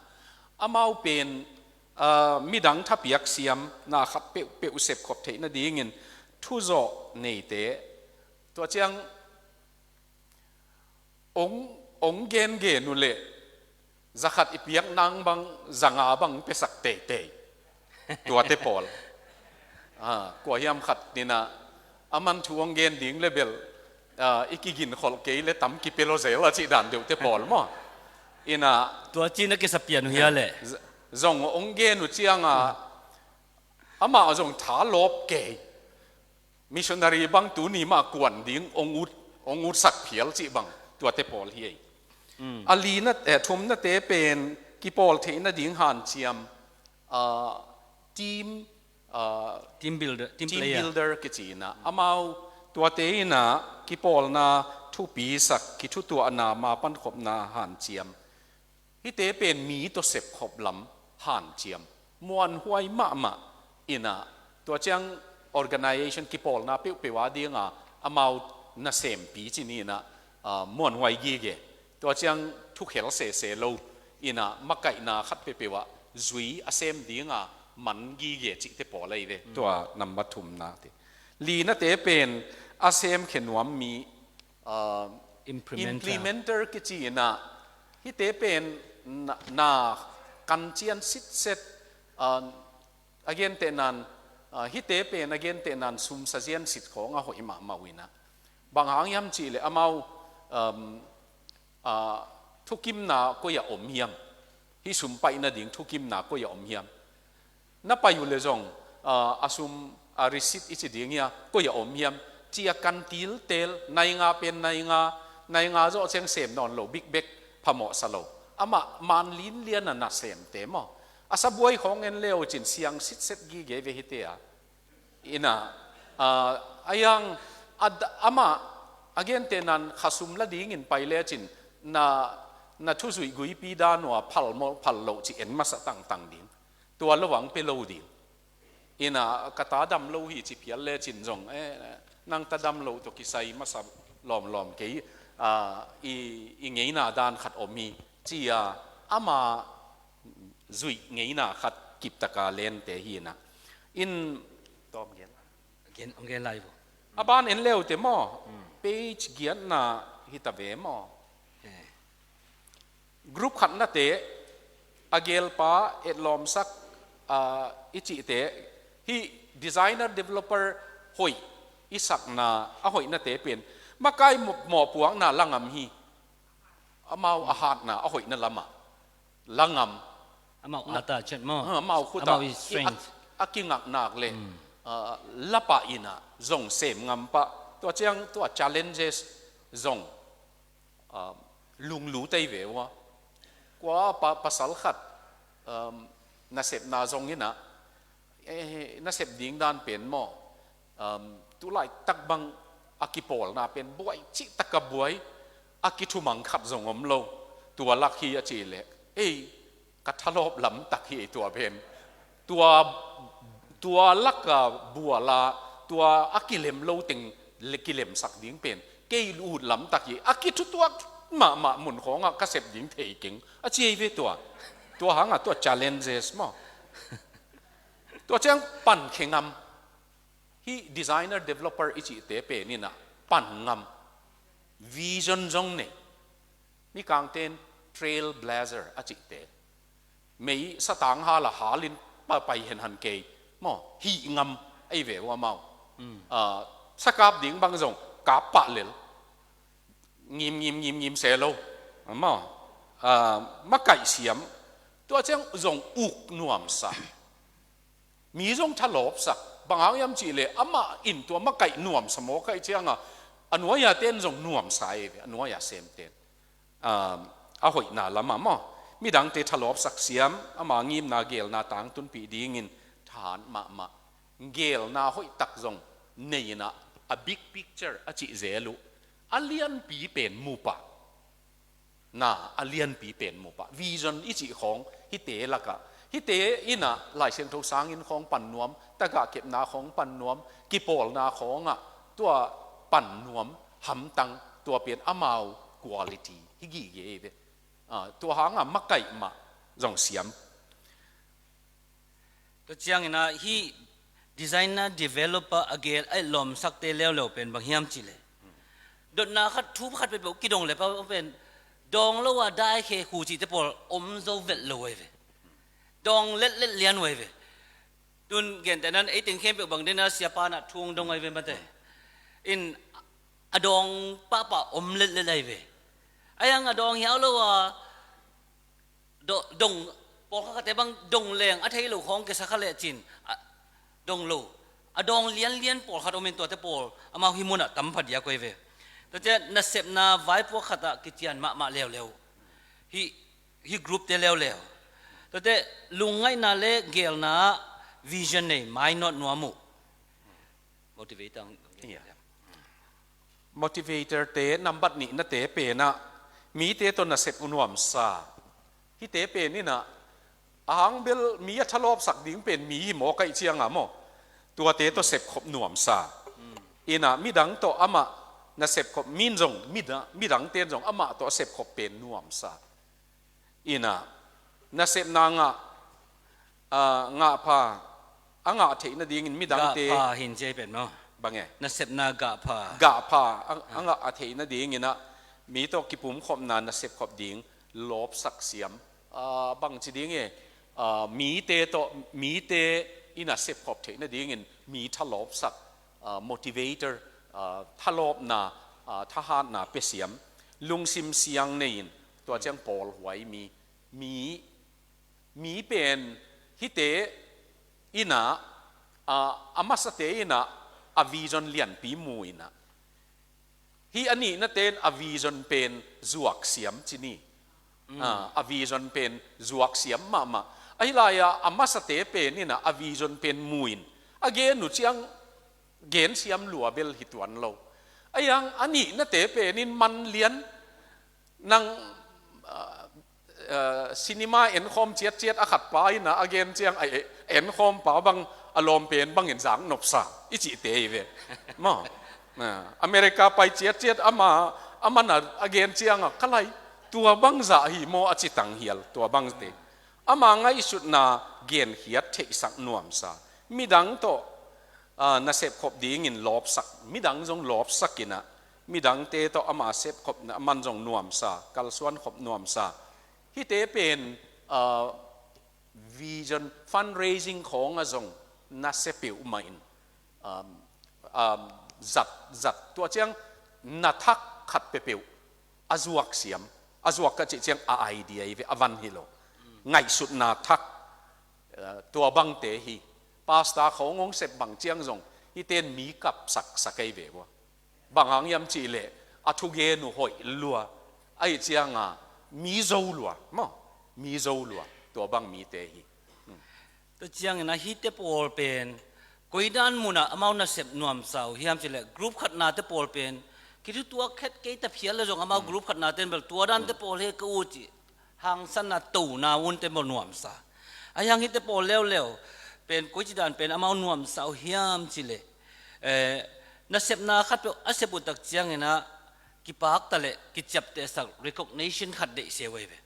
Amau pen, ah, midang thapiak siamna khat peuhpeuh sepkhop theih nadingin thuzawh neite. Tua ciang ong, ong gengen uh leh, zakhat i piak nang bang, zanga bang piasak teitei. Tuate pawl. Ah, kua hiam khat in ah, aman thu ong gen ding le bel, ah, i kigin kholh kei le tam kipia lo zel a cih dan deuhte pawl maw. In ah, tua cih na kisa pian uh hia le. Z-, zong ong gen uh ciang a, amah zong thalawp kei. Missionary bang tuni mah kuan ding ong ut, ong utsak phial cih bang tuate pawl hi ei. Mm. A lina, eh, thumnate pen kipawl theih nading hanciam, ah, team, ah, team builder, team player. Team builder kici in ah. Amau tuate in ah kipawlna thupisak, kithutuahna, ma pankhopna hanciam. Hihte pen mi tawh sepkhop lam hanciam. Muanhuai mahmah in ah, tua ciang organization kipawlna peuhpeuh a ding a, amau nasempi ci ni in ah, ah, muanhuai gige. Tua ciang thukhel sese lo in ah, makaihna khat peuhpeuh ah zui a sem ding a man gige cihte pawl ahi ve. Mm. Tua nambat thumnate. Linate pen a semkhia nuam mi, ah, implementer. Implementer kici in ah, hihte pen na, na kancian sitset, ah, a gentehna in, ah, hihte pen a gentehna in sum sazian sit khawng a hoih mahmah uh in ah. Bang hang hiam cih leh amau, um, ah, thukimna koi ah om hiam? Hih sum paih nading thukimna koi ah om hiam? Na pai uh leh zong, ah, a sum, a receipt i ci ding hia, koi ah om hiam? Ci a kan tiltel, nai nga pen nai nga, nai nga zawh ciang sem nawn lo, big bag phamawhsa lo. Amah man linlian a nasemte maw. A sabuai khawng en le uh cin siang sitset gige ve hihte a. In ah, ah, a hiang, a da-, amah, a gentehna in khasum la dingin pai lecin, na, na thuzuih guipi dan uh a phal maw, phal loh ci en masa tangtang ding. Tua lo ang pia lo ding. In ah, ka ta dam lo hi ci phial lecin zong, eh, nang ta dam lo tawh kisai masa lawmlawm kei, ah, i, i ngeina dan khat om hi, ci a, ama zuih ngeina khat kiptaka lente hi in ah. In, tawm gen. Gen, ong gen lai vo. A ban en le uh te maw? Hmm. Page giatna hi ta ve maw? Eh. Group khatnate, a gelpa, etlawmsak, ah, i cihte, hih designer developer hoih i sakna, a hoihnate pen. Makai mawh, mawhpuakna la ngam hi. Amau a hatna, a hoihna lamah. La ngam. Amau ata chet maw? Ha, amau khuta. Amau i strength. a kingaknak le, ah, lapah in ah zong sem ngam pah. Tua ciang tua challenges zong, ah, lunglut ei ve uh a. Kua pa, pasal khat, um, nasepna zong in ah, eh, nasep ding dan pen maw, um, tulaitak bang a kipawlna pen buai cihtak a buai, a kithumang khat zong om lo. Tua lak hi a cih leh, ei, ka thalawp lamtak hi ei tua pen. Tua, tua lak a bual a, tua a kilem lo teng le kilemsak ding pen kei ut lamtak hi. A kithutuak mahmah mun khawngah ka sep ding thei keng a ci ei ve tua. Tua hangah tua challenges maw. Tua ciang pan khe ngam. Hih designer developer i cihte pen in ah pan ngam. Vision zong nei. Mikangte in trailblazer a cihte. Mei satang hal a halin pa pai henhan kei maw, hih ngam ei ve uh amau. Ah, sakap ding bang zong kap pah lel. Ngim, ngim, ngim, ngim se lo. Maw, ah, makaih siam. Tua ciang zong uk nuamsa. Mi zong thalawpsak. Bang hang hiam cih leh amah in tua makaih nuamsa mawk ahih ciangah, a nuai-a ten zong nuamsa ei ve, a nuai-a semten. Ah, a hoihna lamah maw, midangte thalawpsak siam, ama ngimna geelna tangtunpih dingin thahat mahmah. Geelna hoihtak zong nei in ah, a big picture a cih zel uh, a lianpi pen mu pah. Na, a lianpi pen mu pah. Vision i cih khawng hihte lakah, hihte in ah Lai Siangtho sanginn khawng pan nuam, tagah kepna khawng pan nuam, kipawlna khawngah tua pan nuam hamtang, tua pen amau quality hi gige ei ve. Ah, tua hangah makaih mah zong siam. Tua ciangin ah hih designer developer a geel a lawmsakte leuleu pen bang hiam cih leh, dotna khat, thu khat peuhpeuh kidong leh pa pen dawng lo a dai khe khu cihte pawl om zo vet lo ei ve. Dawng letlet lian uh ei ve. Tun gentehna in ei teng khempeuh bang den a siapa in ah thu hong dong ei ve mate. In a dawng pahpah om letlet ei ve. A hiang a dawng hiau lo a, do-, dong, pawlkhatkhatte bang dong leng a thei lo khawng kisa kha lecin, a, dong lo. A dawng lianlian pawlkhat om in tuate pawl amau hih munah tam phadiak uh ei ve. Tuate nasepna vaipuak khatah kician mahmah leuleu. Hih, hih groupte leuleu. Tuate lungngaihna le geelna ah vision nei, mainawt nuam uh. Motivator ang-, yeah. Motivator-te nambat nihnate pen ah mite tawh nasep uh nuamsa. Hihte pen in ah, a hang bel mi a thalawpsak ding pen mi hi mawk ahih ciangah maw, tuate tawh sepkhop nuamsa. In ah midang tawh amah nasepkhop, min zong, mida-, midangte in zong amah tawh a sepkhop pen nuamsa. In ah, nasepna ngah, ah, ngah pha, a ngah theih nadingin midangte. Gah pha hin ci ei pen maw? Bang e? Nasepna gah pha. Gah pha, a, a ngah a theih nadingin ah, mi tawh kipumkhopna nasepkhop ding, lawpsak siam. Ah, bang ci ding e, ah, mite tawh, mite in ah sepkhop theih nadingin, mi thalawpsak, ah, motivator, ah, thalawpna, ah, thahatna pia siam. Lungsim siang nei in, tua ciang pawlhuai mi, mi, mi pen hihte in ah, a, a masate in ah, a vision lianpi mu in ah. Hih a nihnate in a vision pen zuak siam ci ni. Ah, a vision pen zuak siam mahmah. Ahi lai-ah, a masate pen in ah, a vision pen mu in. A gen uh ciang gen siam lua bel hi tuan lo. A hiang a nihnate pen in man lian nang, ah, ah, cinema enkhawm ciatciat a khatpa in ah a gen ciang a e-, enkhawmpa bang a lawm pen bangin zak nopsa i cihte hi ve. Maw? Ah, America pai ciatciat ama, aman a, a gen ciangah ka lai tua bangzah hi maw a ci tanghial tua bangte. Ama ngaihsutna genkhiat theihsak nuamsa. Midang tawh, ah, nasepkhop dingin lawpsak, midang zong lawpsak in ah, midangte tawh ama sepkhopna, aman zong nuamsa, kalsuankhop nuamsa. Hihte pen, ah, vision, fundraising khawngah zong nasia peuhmah in, um, um, zat, zat. Tua ciang na thak khat peuhpeuh a zuak siam, a zuak ka cih ciang a idea hi ve, a van hi lo. Ngaihsutna thak, uh, tua bangte hi. Pastor khawng hong sep bang ciang zong hite'n mi kapsak sa kei ve ua. Bang hang hiam cih leh a thugen uh hoih lua, ahih cianga mi zo lua maw, mi zo lua, tua bang mite hi. Tua ciangin a hihte pawl pen koi dan munah amau nasep nuamsa uh hiam cih leh group khatnate pawl pen kithutuak khet kei ta phial leh zong amau group khatnate in bel tua dante pawl hi ka ut cih hangsanna tona unte maw nuamsa. Ahi hang hihte pawl leuleu pen koici dan pen amau nuamsa uh hiam cih leh, eh, nasepna khat peuh a sep uh tak ciangin ah kipakta leh kiciaptehsak recognition khat deih se uh ahi ve.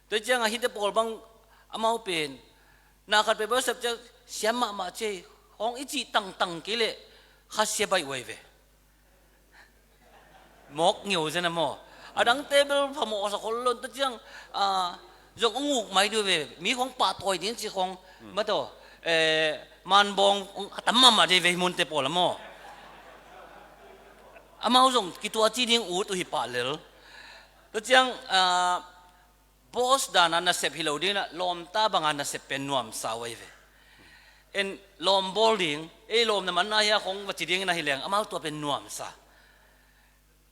Tua ciangah hihte pawl bang amau pen na khat peuh bang sep ciang siam mahmah ci ei hong i cih tangtang kei leh khasia baih uh ahi ve. Mawk ngeu zen a maw. A dangte bel phamawh sa khol lo in tua ciang, ah, zong a nguk mai dih uh ve. Mi khawng pahtawi ding ci khawng, mataw, eh, manbawng a tam mahmah dih ve hi munte pawl a maw. Amau zong kituah ci ding ut uh hi pah lel. Tua ciang, ah, boss dana nasep hi lo dingin ah lawmta banga nasep pen nuamsa uh ahi ve. En lawm bawl ding, ei lawm na man na hia khawng va ci dingin ahi leng amau tua pen nuamsa.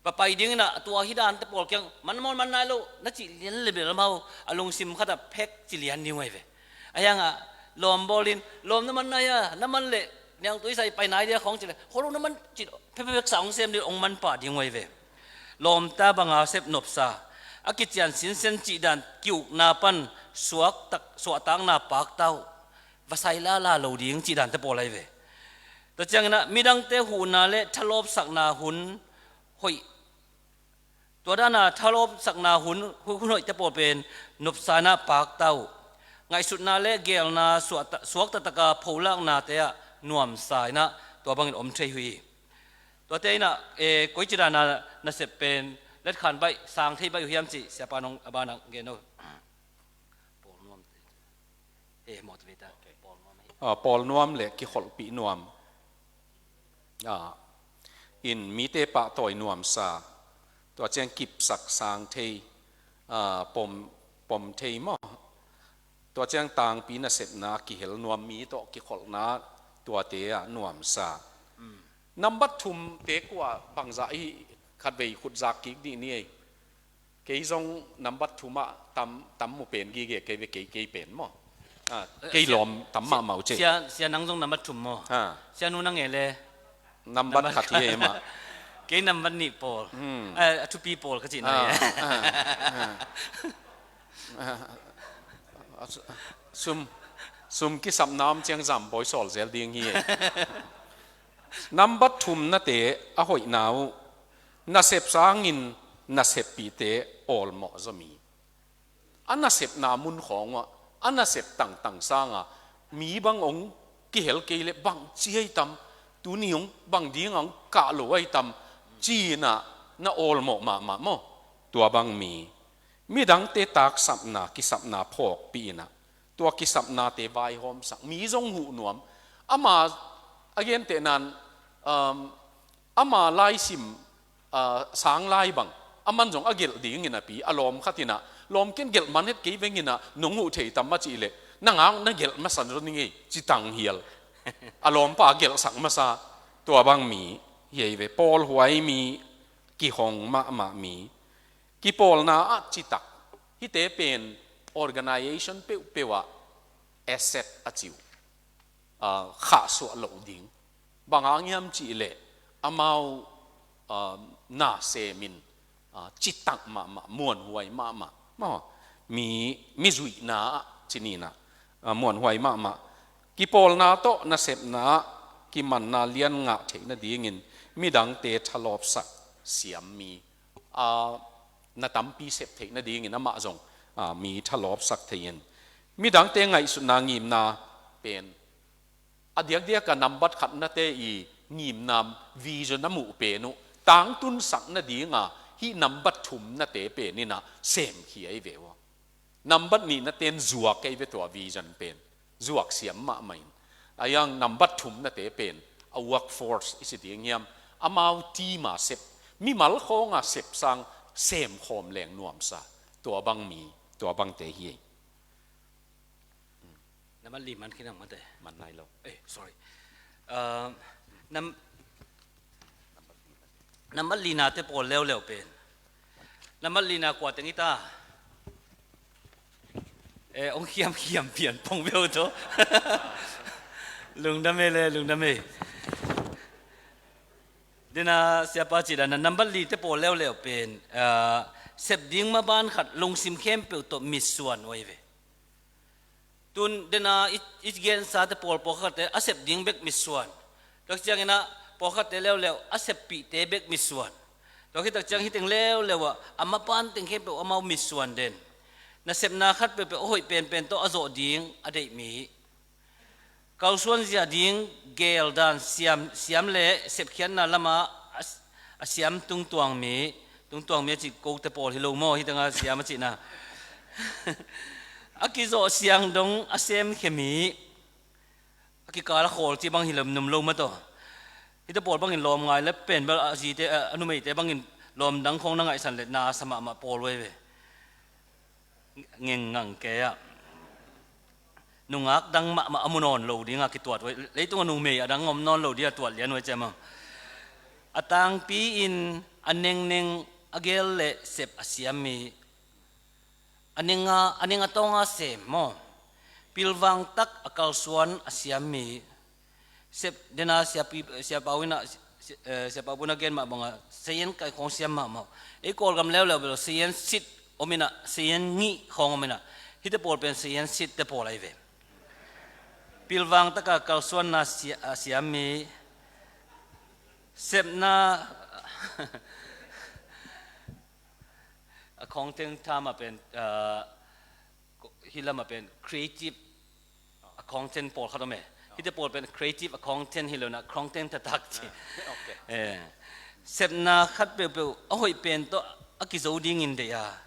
Va pai dingin ah tua hi dante pawl kiang man maw man nai lo na cih lian le bel amau a lungsim khatah phek ci lian ding uh ahi ve. Ahi hangah lawm bawlin lawm na man nai a, na man leh niangtui sai pai nai dia khawng ci leh kholo na man ci phephek sa hong sem dih hong man pah ding uh ahi ve. Lawmta banga sep nopsa a kician sinsen cih dan ki-ukna pan suaktak, suahtakna pakta uh va sai lala lo ding cih dante pawl ahi ve. Tua ciangin ah midangte huhna le thalawpsakna hun hoih, tua dana thalawpsakna hun, hun hoihte pawl pen nopsa in ah pakta uh. Ngaihsutna le geelna suakta, suaktaktaka pholaknate ah nuamsa in ah tua bangin om thei uh hi. Tuate in ah, eh, koici dana nasep pen letkhan baih, sang thei baih uh hiam cih siapa nong a banah gen uh. Pawl nuam te. Eh, mawh te ve ta. Pawl nuam hi. Ah, pawl nuam le kikholhpih nuam. Ah, in mite pahtawi nuamsa. Tua ciang kipsak sang thei, ah, pom, pom thei maw. Tua ciang tangpi nasepna kihel nuam, mi tawh kikholhna tuate ah nuamsa. Nambat thumte kua bangzah i khatvei khut zak kik dih ni ei. Kei zong nambat thum ah tam, tam mu pen gige kei ve, kei, kei pen maw. Ah, kei lawm tam mahmah uh cih. Sia, sia nang zong nambat thum maw? Ha. Sia nu nang e le. Nambat khat hi e mah. Kei nambat nih pawl. Hmm. Eh, a thupi pawl ka cihna hi. Ah, ah, ah. Ah, sum, sum kisapna om ciang zambawi sawl zel ding hi e. Nambat thumnate a hoihna uh, nasep sangin naseppihte awlmawh zaw mi. A nasepna mun khawng uah a nasep tangtang sanga mi bang hong kihel kei leh bang ci ahi tam, tuni hong bang dinga hong kah lo ahi tam, ci-in ah na awlmawh mahmah maw. Tua bang mi, midangte taksapna, kisapna phawkpih in ah tua kisapnate vaihawmsak, mi zong huh nuam. Ama a gentehna in, um, ama laisim, ah, sang lai bang aman zong a gelh dingin a pi, a lawm khat in ah, lawm ken gelh man het kei veng in ah, nong huh thei tam a cih leh, nang a na gelh masa zaw ning ei, ci tanghial. A lawmpa a gelhsak masa, tua bang mi hi ei ve, pawlhuai mi, kihong mahmah mi, kipawlna ah citak, hihte pen organization peuhpeuh ah asset a ci uh. Ah, khahsuah loh ding. Bang hang hiam cih leh amau, ah, na semin, ah, citak mahmah, muanhuai mahmah. Maw, mi, mi zuihna ah ci ni in ah, ah, muanhuai mahmah. Kipawlna tawh nasepna ah kimanna lian ngah theih nadingin midangte thalawpsak siam mi. Ah, na tampi sep theih nadingin amah zong, ah, mi thalawpsak thei in. Midangte ngaihsutna ngimna pen a diakdiak a nambat khatnate i ngimna vision a muh pen uh tangtunsak nadinga hih nambat thumnate pen in ah semkhia hi ve ua. Nambat nihnate in zuak ahi ve tua vision pen. Zuak siam mahmah in. Ahi hang nambat thumnate pen a workforce i ci ding hiam, amau team a sep, mimal khawnga sep sang semkhawm leng nuamsa. Tua bang mi, tua bangte hi ei. Nambat li man khin ang mate. Man nai lo. Eh, sorry. Ah, nam-, nambat li nate pawl leuleu pen. Nambat li na kua teng hi ta. Eh, ong khiam khiam pian pong veu to. Lungdam e le, lungdam e. Dena siapa ci dan a nambat li te pawl leuleu pen, ah, sep ding maban khat lungsim khempeuh tawh mitsuan uh ahi ve. Tun dena i, i gensa te pawl pawlkhat te a sep ding bek mitsuan. Tua ciangin ah pawlkhat te leuleu a seppih te bek mitsuan. Tua khit tak ciang hih teng leuleu ah a maban teng khempeuh amau mitsuan den. Nasepna khat peuhpeuh a hoih penpen tawh a zawh ding a deih mi. Kalsuan zia ding gel dan siam, siam le sepkhiatna lama a, a siam tungtuang mi, tungtuang mi a cih kote pawl hi lo maw, hih teng a siam a cihna. A kizawh siang dong a semkhia mi, a kikal a khawl cih bang hi lo, num lo mah tawh. Hihte pawl bangin lawm ngai le pen bel a zite, a, a numeite bangin lawm dang khawng na ngaihsan le na sa mahmah pawl uh ahi ve. Ngengngang kei ah. Nungak dang mahmah a mu nawn lo ding a kituat uh ahi. Leitung a numei a dang om nawn lo ding a tuat lian uh ahi ciam a. A tangpi in a nengneng a gel le sep a siam mi. A neng a, a neng a tawng a sem maw. Pilvang tak a kalsuan a siam mi. Sep, dena siapi, siapa uh in a, si-, eh, siapa uh in a gen mah bang a, sayan kai khawng siam mahmah. Ei Kawlgam leuleu bel sayan sit om in a, sayan ngih khawng om in a. Hihte pawl pen sayan sit te pawl ahi ve. Pilvang tak a kalsuanna sia-, a siam mi. Sepna a khawng teng tham a pen, ah, hih lam a pen creative a khawng teng pawlkhat om e. Hihte pawl pen creative a khawng teng hi lo in a khawng teng taktak ci. Ah, ok. Eh, sepna khat peuhpeuh a hoih pen tawh a kizo dingin deih a.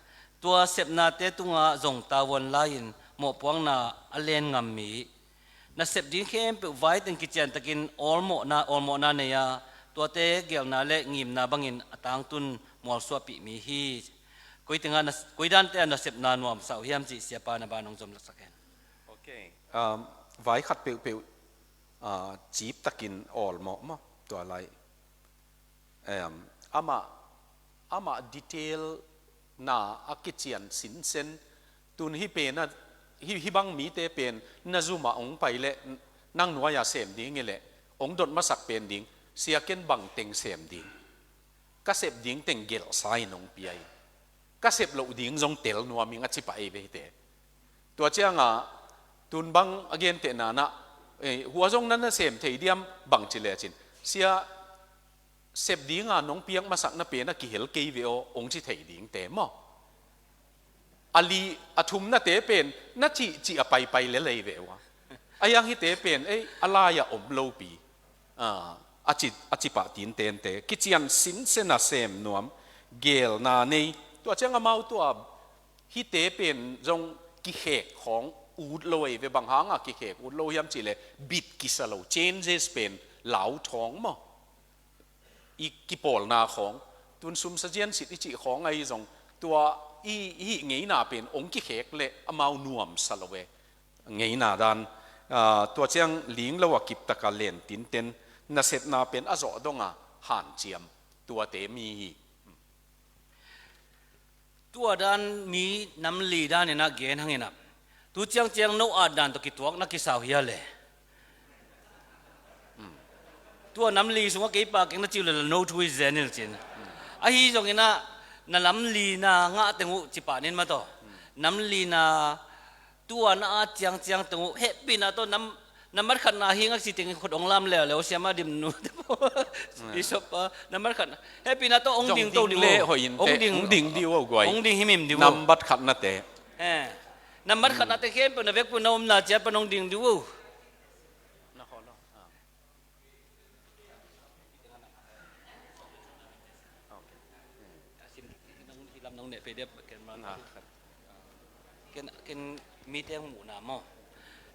Tua sepnate tungah zong tavuan lai-in mawhpuakna a len ngam mi. Nasep ding khempeuh vai teng kiciantakin awlmawhna, awlmawhna nei a, tuate gelna le ngimna bangin a tangtun mualsuahpih mi hi. Koi tengah na, koi dante ah nasepna nuamsa uh hiam cih siapa na ban hong zom laksak hen. Ok. Um, vai khat peuhpeuh, ah, ciptakin awlmawh maw, tua lai. Em, amah, amah detail na a kician sinsen. Tun hih pen a, hih, hih bang mite pen na zum ah hong pai leh nang nuai-ah sem ding hi leh hong dot masak pen ding, sia ken bang teng sem ding. Ka sep ding teng gelhsa in hong pia hi. Ka sep loh ding zong tel nuam ing a ci pah ei ve hihte. Tua ciangah tun bang a gentehna nah, eh, hua zong na na sem thei diam bang ci lecin, sia, sep dinga nong piak masakna pen a kihel kei ve aw, hong ci thei dingte maw. A li, a thumnate pen na cihcih a paipai lel ei ve uh a. A hiang hihte pen, ei, a lai-ah om lopi. Ah, a ci, a ci pah tintente. Kician sinsen a sem nuam, gelna nei. Tua ciang amau tua, hihte pen zong kikhek khawng ut lo ei ve, bang hanga kikhek ut lo hiam cih leh bit kisa lo, changes pen lau thawng maw. I kipawlna khawng, tun sumsa zian sit i cih khawng ahi zong, tua i, i hih ngeina pen hong kikhek leh amau nuamsa lo e. Ngeina dan, ah, tua ciang ling lo a kiptaka len tinten, nasepna pen a zawh donga hanciam, tuate mi hi. Tua dan mi nam li dan in a gen hang in a. Tu ciangciang no at dan tawh kituak na kisau hia le. Tua nam li sungah kei pa keng na ci uh le la no thu i zen il cin. Ahi zongin a na nam li na ngah teng uh ci pah nin mah tawh. Nam li na tua na at ciangciang teng uh hehpihna tawh nam, nambat khatna hing a ci teng khut hong lam leuleu siama dim nu te pawh. Bishop pa nambat khatna hehpihna tawh hong ding to ding uh. Hong ding, hong ding dih uh guai. Hong ding himhim dih uh. Nambat khatna te. Eh. Nambat khatna te khempeuh na vekpeuh na omna ciat pan hong ding dih uh. Ken, ken mite hong muhna maw?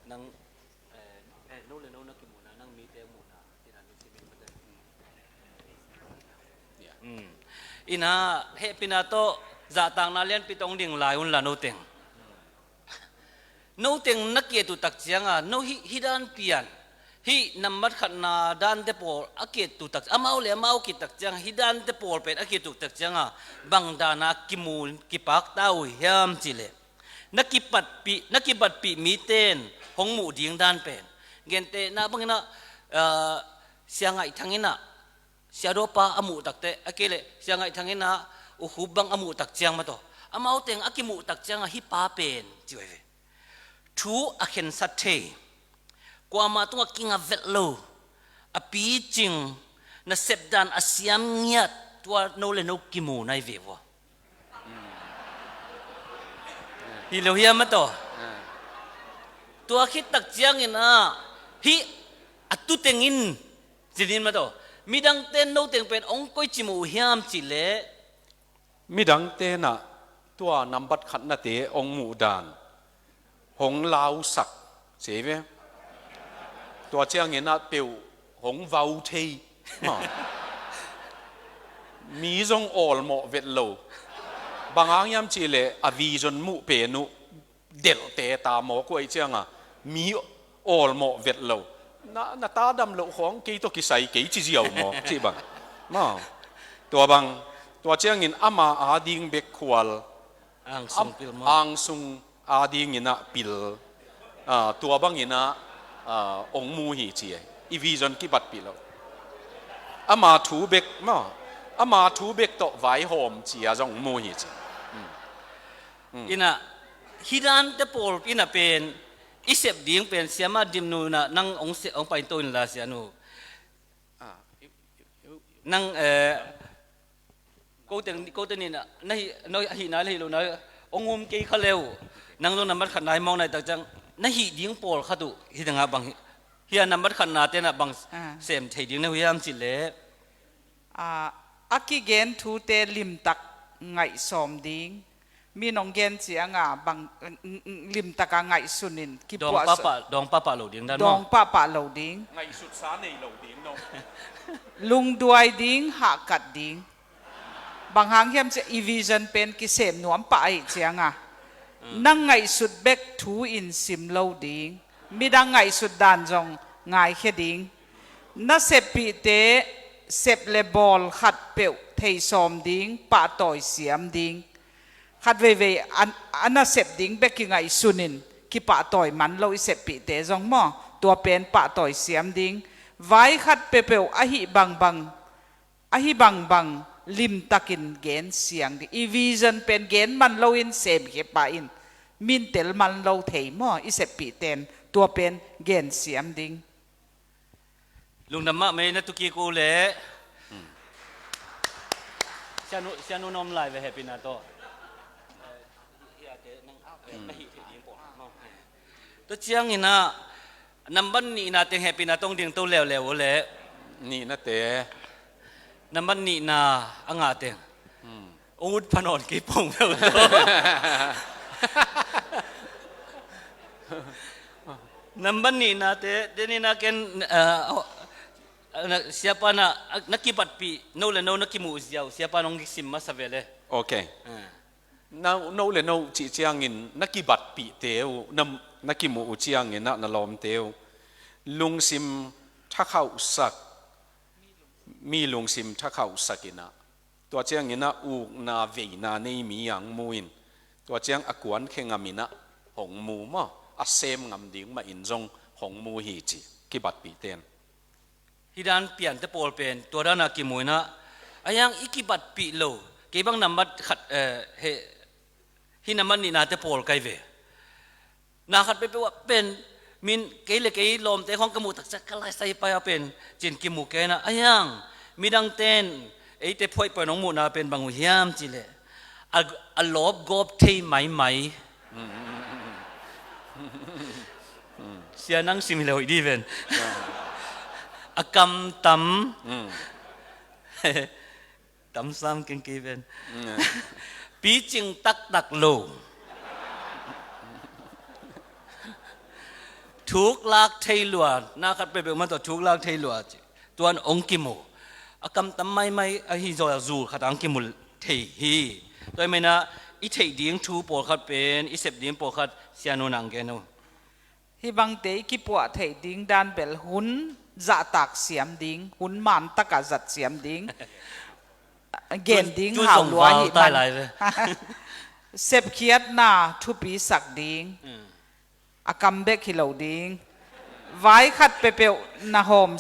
Nang, eh, eh, no le no na kimuhna, nang mite hong muhna. Ina hehpihna tawh zahtakna lianpi tawh hong ding lai un la no teng. Noteng na ki-et uh tak cianga, no hih, hih dan pian, hih nambat khatna dante pawl a ki-et uh tak, amau le amau ki-et tak cianga, hih dante pawl pen a ki-et uh tak cianga, bang dana kimu, kipakta uh hiam cih leh, na kipatpih, na kipatpih miten hong muh ding dan pen, gentehna bangin ah, ah, Sia Ngaih Thang in ah, Sia Daw pa a muh tak teh, a kei leh Sia Ngaih Thang in ah U Khup bang a muh tak ciang mah tawh, amau teng a kimuh tak cianga hih pa pen ci uh hi ve. Thu a khensat thei, kuamah tungah kinga velh lo, a picing, nasep dan a siam ngiat, tua no le no kimu nai ve vua. Hi lo hiam mah tawh. Tua khit tak ciangin ah, hih a tuteng in cinin mah tawh, midangte noteng pen hong koici muh uh hiam cih leh, midangte in ah tua nambat khatnate hong muh dan hong lausak ci ve. Tua ciangin ah peuh hong vau thei. Ha. Mi zong awlmawh vet lo. Bang hang hiam cih leh a vision muh pen uh delhte ta mawk uh ahih cianga mi awlmawh vet lo. Na, na ta dam loh khawng kei tawh kisai kei ci ziau mawk cih bang. Ma. Tua bang, tua ciangin ama ading bek khual, angsung am-, pil mawk, angsung adingin ah pil. Ah, tua bangin ah, ah, hong mu hi ci e. I vision kibatpih lo. Ama thu bek, ma, ama thu bek tawh vaihawm ci-a zong mu hi ci. Hmm. Inah, hih dante pawl inah pen, i sep ding pen, siamah dimnu inah, nang hong se-, hong paito inla sianu. Ah, i, i, i, i. Nang, eh, kote, kote ni inah, na hih, na hihna le hih lohna, hong um kei kha leu. Nang zong nambat khatna hi mawk nai tak ciang, na hih ding pawl khat uh, hih dangah bang hi, hih a nambat khatna tenah bang, ah, sem thei ding na uh hiam cih leh. Ah, a kigen thute limtak ngaihsawm ding. Mi nong gen cianga bang, mm, mm, limtaka ngaihsunin kipuah dawng pahpah, dawng pahpah lo ding dan maw? Dawng pahpah lo ding. Ngaihsutsa nei lo ding, no. Lungduai ding, hahkat ding. Bang hang hiam cih i vision pen kisem nuam pah ahih cianga. Mm. Nang ngaihsut bek thu in sim lo ding. Midang ngaihsut dan zong ngaikhia ding. Na seppihte sep le bawl khatpeuh theisawm ding, pahtawi siam ding. Khat veivei a, a na sep ding bek kingaihsunin, kipahtawi man lo i seppihte zong maw, tua pen pahtawi siam ding. Vai khat peuhpeuh ahi bangbang, ahi bangbang limtakin gen siang ding. I vision pen gen man loin semkhia pah in, min tel man lo thei maw, i seppihten tua pen gen siam ding. Lungdam mahmah ei, na tu kik uh leh. Hmm. Sianu, sianu na om lai ve, hehpihna tawh. Hmm. Tua ciangin ah, nambat nihna teng hehpihna tawh hong dingto leuleu uh leh. Nihnate. Nambat nihna a ngah teng. Hmm. Hong ut pha nawn kei pong peuh. Nambat nihnate, te nihna ken, ah, na, siapa na, na kibatpih, no le no na kimuh ziau, siapa nong sim masa ve le. Ok. Ah. No, no le no cih ciangin na kibatpihte uh, na, na kimuh uh ciangin ah na lawmte uh lungsim thakhauhsak, mi lungsim thakhauhsak in ah, tua ciangin ah ukna veina nei mi a hong mu in, tua ciang a kuankhia ngam in ah hong mu maw, a sem ngam ding mah in zong hong mu hi ci, kibatpihte in. Hih dan piante pawl pen, tua dan a kimu in ah, a hiang i kibatpih lo, kei bang nambat khat, eh, he, hih nambat nihnate pawl kai ve. Na khat peuhpeuh ah pen, min kei le kei lawmte khawng ka muh tak ciang ka laisai pai a pen, cin kimu kei in ah, a hiang, midangte in, eite phuaih phuaih nong muhna pen bang uh hiam cih leh, a, a lawp gawp thei maimai. Sia nang sim hi le hoih dih ven. A kam tam. Tam sam keng kei ven. Picing taktak lo. Thuklak thei lua, na khat peuhpeuh mah tawh thuklak thei lua ci. Tuan hong kimu. A kam tam maimai ahi zaw a zul khat a hong kimu thei hi. Tua ahih manin ah i theih ding thu pawlkhat pen, i sep ding pawlkhat, Sia Nu Nang gen uh. Hih bangte i kipuah theih ding dan bel hun zahtak siam ding, hun mantak a zat siam ding. Gen ding hau lua hi man. Sepkhiatna thupi sak ding. A kam bek hi lo ding. Vai khat peuhpeuh na hawm,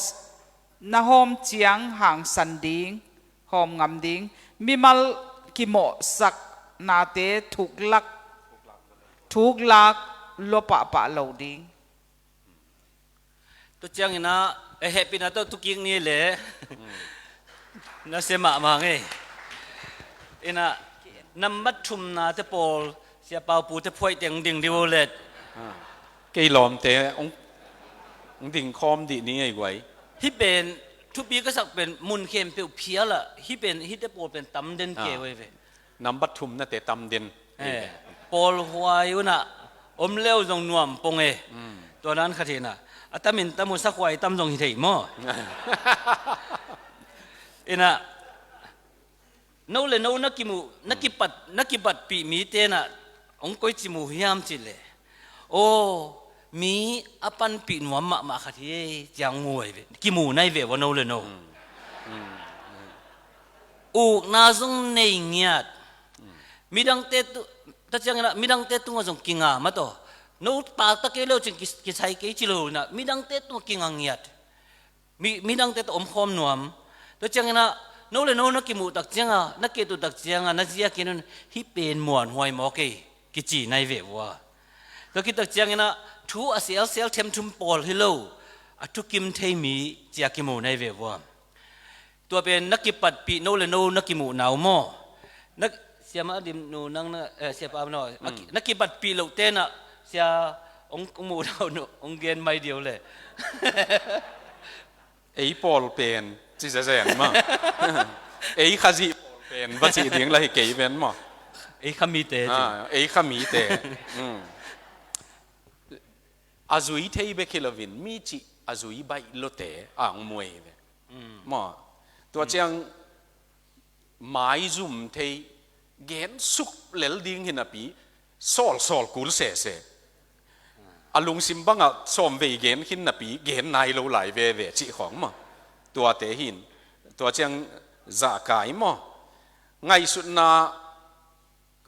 na hawm ciang hangsan ding, hawm ngam ding. Mimal kimawhsaknate thuklak, thuklak lua pahpah lo ding. Tua ciangin ah, eh, hehpihna tawh thukik ni le. Na sia mahmah ngei. Ina, nambat thumnate pawl, Sia Pau Pu te phuaih teng ding dih uh let. Kei lawmte, ong, ong ding khawm dih ni ei guai. Hih pen, thupi ka sak pen, mun khempeuh phial ah, hih pen, hihte pawl pen tam den kei uh ei ve. Nambat thumnate tam den. Eh, pawl huai unah om leu zong nuam pong e. Tua dan khat hi na. A tamin tam uh sakhuai tam zong hi thei maw? Ina, no le no na kimu, na kipat, na kipatpih mite na ong koici mu hiam cih leh. Aw, mi a panpih nuam mahmah khat hi e, ciang mu ai ve. Kimu nai ve ua no le no. Ukna zong nei ngiat. Midangte tu, ta ciangin ah, midangte tungah zong kinga mataw. No pakta kei leu cin ki, kisai kei ci lo na, midangte tungah kinga ngiat. Mi, midangte tawh omkhawm nuam. Tua ciangin ah, no le no na kimuh tak cianga, na kiet uh tak cianga, na zia kei nun, hih pen muanhuai maw kei, kici nai ve ua. Tua khit tak ciangin ah, thu a selsel themthum pawl hi lo, a thukim thei mi cia kimu nai ve ua. Tua pen na kipatpih no le no na kimuh nau maw? Na, Sia Ma Dim nu nang na, eh, Sia Pa no, a ki, na kipatpih loh tenah, Sia ong, ong muh nau no, ong gen mai diau le. Ei pawl pen, ci zezen ma. Ei Khazih pawl pen, va cih ding la hi kei pen ma. Ei Khamite ci. Ah, ei Khamite. Mm. A zui thei bek hi lovin, mi cih a zui baih lote ang muai ve. Mm. Ma, tua ciang maizum thei, gen suk lel ding hi napi, sawl sawl kul sese. A lungsim bangah sawm vei gen khin napi, gen nai lo lai veve cih khawng maw. Tuate hin, tua ciang zahkai maw. Ngaihsutna,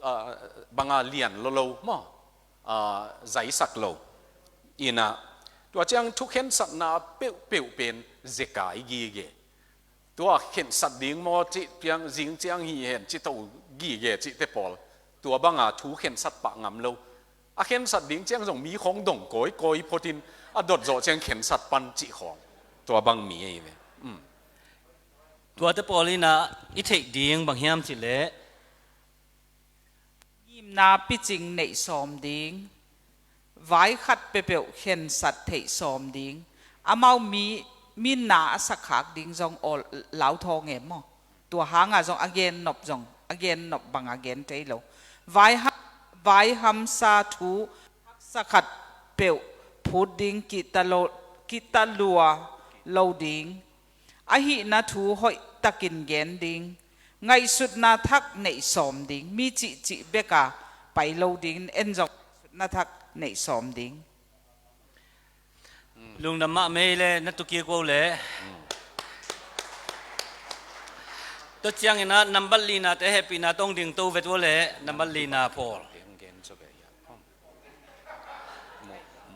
ah, banga lian lo lo maw. Ah, zaisak lo. Ina, tua ciang thukhensatna peuhpeuh pen zekai gige. Tua khensat ding maw cih piang zing ciang hi hen cih to gige cihte pawl. Tua banga thu khensat pah ngam lo. A khensat ding ciang zong mi khawng dong kawikawi photin a dot zawh ciang khensat pan cih khawng. Tua bang mi ei ve. Mm. Tuate pawl ina i theih ding bang hiam cih leh. Ngimna picing neih sawm ding, vai khat peuhpeuh khensat theih sawm ding, amau mi, mi na a sakkhak ding zong aw lauthawng em maw? Tua hanga zong a gen nop zong, a gen nop banga gen thei lo. Vai ha, vai hamsa thu haksa khat peuh phut ding kita lo, kita lua lo ding, ahihna thu hoihtakin gen ding, ngaihsutna thak neih sawm ding, mi cihcih beka pai lo ding, en zong ngaihsutna thak neih sawm ding. Lungdam mah mei le na tuki ko le. Tua ciangin ah nambat lina te hehpihna tawng ding to vet ua le nambat lina pawl.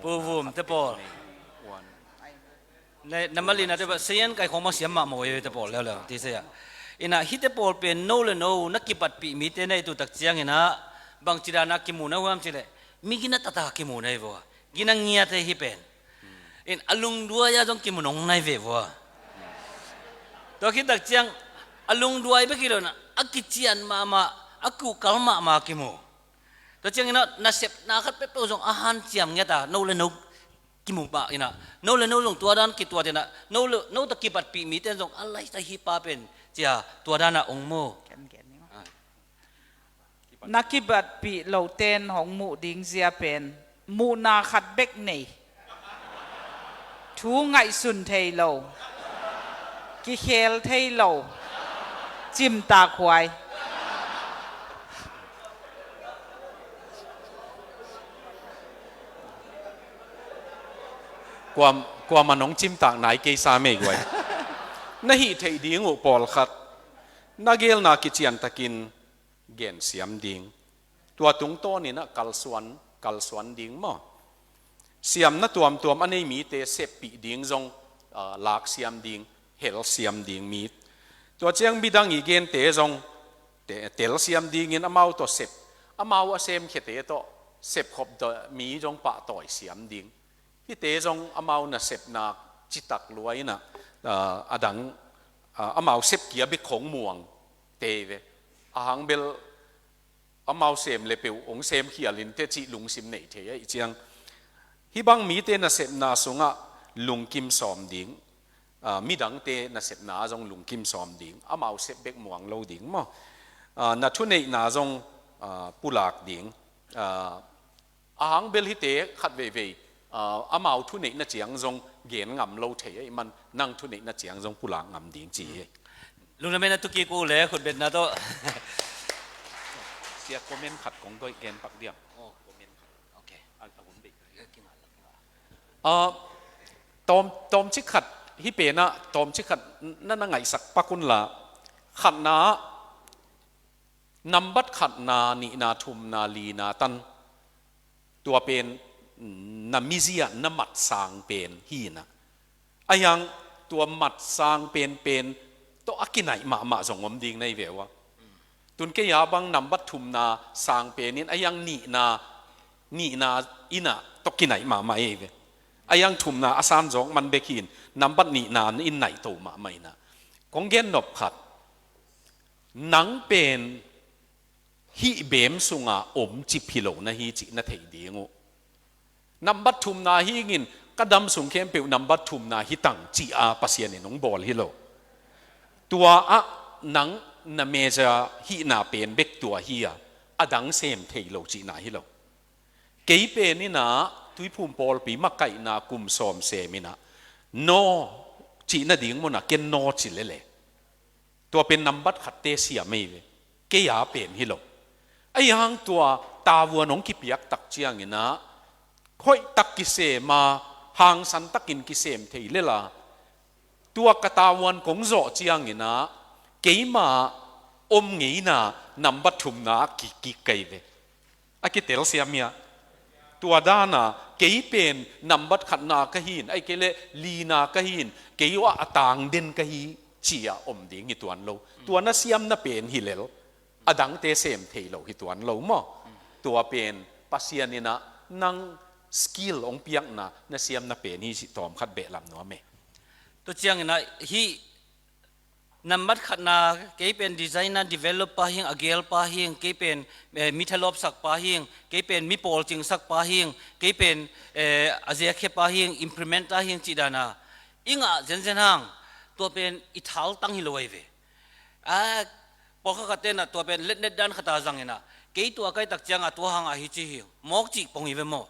Pu Vum te pawl. Nambat lina te pawl, sayan kai khawng mah siam mah maw, te pawl leuleu ti sia. Ina hite pawl pen no le no na kipatpih mite na i tu tak ciangin ah bangci dana kimu na huam cih leh mi gina tata kimu na hi vua. Gina ngiat hi pen. In a lungduai a zong kimu nong nai ve vua. Tua khit tak ciang a lungduai bek hi lo na a kician mahmah, a kuhkal mahmah kimu. Tua ciangin ah nasepna khat peuhpeuh zong a hanciam ngiat a, no le no kimu pah in ah, no le no zong tua dan kituat in ah, no le no ta kipatpih mite zong a laisa hi pa pen cia tua dan a ong mu. Na kipatpih loten hong muh ding zia pen muhna khat bek nei. Thu ngaihsun thei lo, kikhel thei lo, cimtak huai. Kuam, kuamah nong cimtak nai kei sa mei guai. Na hih theih ding uh pawlkhat na gelna kiciantakin gensiam ding. Tua tungtawnin ah kalsuan, kalsuan ding maw? Siamna tuamtuam a nei mite seppih ding zong, ah, laksiam ding, helsiam ding mi. Tua ciang midang i gente zong te-, telsiam dingin amau tawh sep, amau a semkhiate tawh sepkhop tawh mi zong pahtawi siam ding. Hihte zong amau nasepna citak lua in ah, ah, a dang, ah, amau sepkia bek khong muang te ve. A hang bel amau sem le peuh hong semkhial in teh cih lungsim nei thei ahih ciang, hih bang mite nasepna sungah lungkim sawm ding, ah, midangte nasepna zong lungkim sawm ding, amau sep bek muang lo ding maw? Ah, na thuneihna zong, ah, pulak ding. Ah, a hang bel hihte khat veivei, ah, amau thuneihna ciang zong gen ngam lo thei ahih man, nang thuneihna ciang zong pulak ngam ding ci hi. Lungdam ei, na thukik uh le khutbetna tawh. Sia, comment khat kong koih gen pak diam. Oh, comment khat. Okay. A, a hun bei. Ah, tawm, tawmcik khat, hih pen ah tawmcik khat na, na ngaihsak pak un la. Khatna ah, nambat khatna, nihna, thumna, lina tan, tua pen na mizia, na mat sang pen hi in ah. Ahi hang tua mat sang penpen tawh a kinaih mahmah zong om ding na hi ve uh a. Tun kei a bang nambat thumna sang pen in, ahi hang nihna, nihna in ah tawh kinaih mahmah hi ve. Ahi hang thumna a san zawk man bek hi in, nambat nihna in naih to mahmah in ah. Kong gen nop khat, nang pen hih beem sunga om cip hi lo na hi cih na thei ding uh. Nambat thumna hi ingin, ka dam sung khempeuh nambat thumna hi tang ci-a Pasian in hong bawl hi lo. Tua ah nang na measure hihna pen bek tua hi a, a dang sem thei lo cihna hi lo. Kei pen in ah Tuiphum pawlpi makaihna kum sawm sem in ah, no cih nading munah ken no ci lele. Tua pen nambat khatte siam ei ve. Kei a pen hi lo. Ahi hang tua tavuan hong kipiak tak ciangin ah, hoih tak kisem a, hangsan takin kisem thei lel a, tua ka tavuan kong zawh ciangin ah, keima om ngeina nambat thumna ah kik, kik kei ve. A kitelsiam hi a. Tua dana, kei pen nambat khatna ka hi in, ahih kei leh lina ka hi in, kei uh ah a tangden ka hi, ci-a om ding hi tuan lo. Tua na siamna pen hi lel, a dangte sem thei lo hi tuan lo maw? Tua pen Pasian in ah nang skill hong piakna, na siamna pen hi cih tawm khat behlap nuam e. Tua ciangin ah hih nambat khatna, kei pen designer, developer hi ing, a gelpa hi ing, kei pen, eh, mi thalawpsakpa hi ing, kei pen mi pawlcingsakpa hi ing, kei pen, eh, a ziakhiapa hi ing, implementer hi ing cih dana i ngah zenzen hang, tua pen i thaltang hi lo ahi ve. A, pawlkhat khatte in ah tua pen letnet dan khata zangin ah, kei tua ka hih tak cianga tua hanga hi ci hi, mawk cih pong hi ve maw?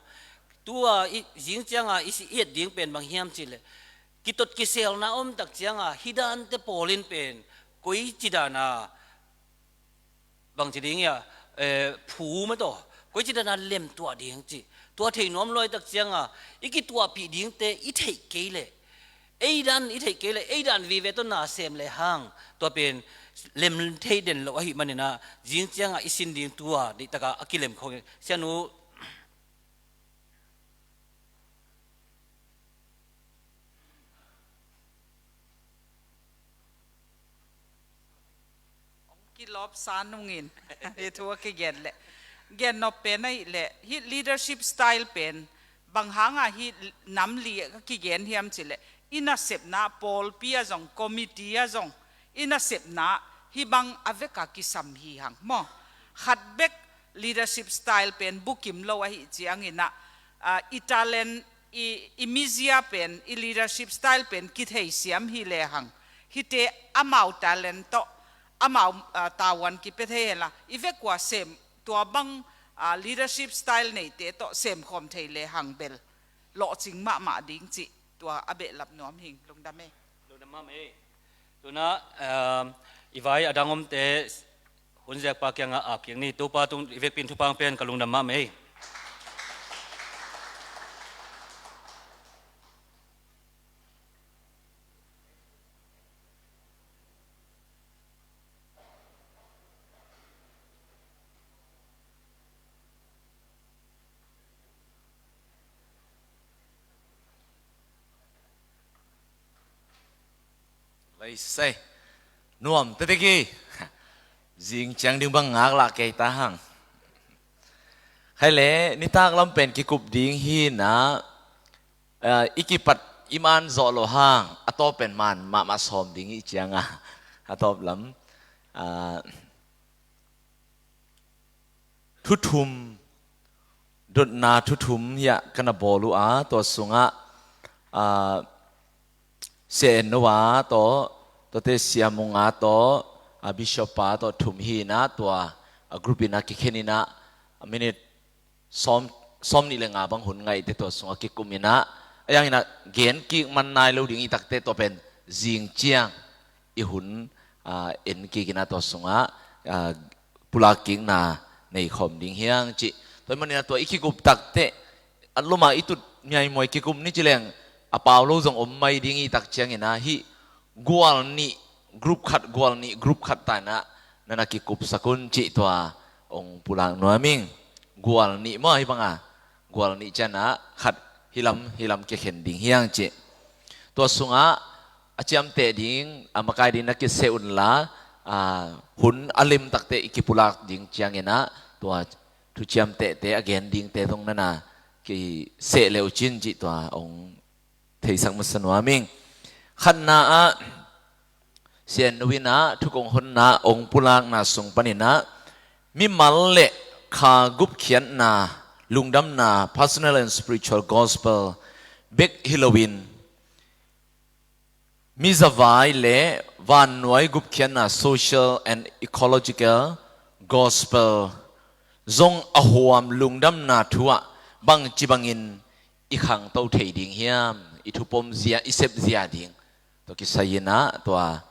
Tua i, zing cianga i si, i et ding pen bang hiam cih leh, kitot kiselna om tak cianga hih dante pawl in pen koici dana, bangci ding hia, eh, phu mah tawh, koici dana lemtuah ding cih. Tua thei nuam luai tak cianga i kituahpih dingte i theih kei leh, ei dan i theih kei leh, ei dan vive tawh na sem lehang, tua pen lem thei den lo ahih manin ah, zing cianga i sin ding tua deihtaka a kilem khong hi. Sianu, hong kilawpsa nungin, hih thu a kigen leh. Gen nop pen ahih leh, hih leadership style pen, bang hanga hih nam li a kigen hiam cih leh, i nasepna pawlpi ah zong, committee ah zong, i nasepna hih bang a veka kisam hi hang maw? Khat bek leadership style pen bukim lo ahih ciangin ah, ah, i talent, i, i mizia pen, i leadership style pen kitheisiam hi lehang, hihte amau talent tawh, amau, ah, tavuan kipia thei henla, i vek ua sem, tua bang, ah, leadership style neite tawh semkhawm thei lehang bel lawhcing mahmah ding cih tua a behlap nuam hi ing. Lungdam ei. Lungdam mahmah ei. Tuna, um, i vai a dang omte hun ziakpa kiangah ap kik ni. Topa tung i vekpi in thupha hong pia in. Ka lungdam mahmah ei. Ai sai. Nuam tete ki. Zing ciang ding bang ngak lah kei ta hang. Hai le, nitak lam pen kikup ding hi na, ah, i kipat i man zawh lo hang, a tawp pen man mahmah sawm ding i ciang a. A tawp lam, ah, thu thum, dotna thu thum hiah ka na bawl uh a, tua sungah, ah, Sia En No a tawh, tuate Sia Mung a tawh, ah, Bishop a tawh thum hi na, tua, ah, group in a kikhen in a, minute sawm, sawm nih le nga bang hun ngaihte tua sungah kikum in a, a yang in a gen kik man nai lo ding i takte tua pen zing ciang i hun, ah, en kik in a tua sungah, ah, pulak kikna nei khawm ding hi hang cih. Tua ahih manin a tua i kikup takte, a lum a i tut miaimuai kikum ni ci leng, a pau lo zong om mai ding i tak ciangin a hih gual nih group khat, gual nih group khat ta in a, na na kikupsak un cih tua hong pulak nuam ing. Gual nih maw hih bang a, gual nih ciang a khat hih lam, hih lam kikhen ding hi hang cih. Tua sungah a ciamteh ding, a makai ding na kiseh un la, ah, hun a lim takte i kipulak ding ciangin a, tua thu ciamtehte a gen dingte zong na na kiseh le uh cin cih tua hong theisak masa nuam ing. Khatna ah Sia En No in a thu kong honna hong pulakna sung panin a, mimal le kha gupkhiatna, lungdamna, personal and spiritual gospel bek hi loin, mizavai le vannuai gupkhiatna, social and ecological gospel zong a huam lungdamna thu ah bangci bangin i khangto thei ding hiam, i thupom zia, i sep zia ding. Tua kisai in a, tua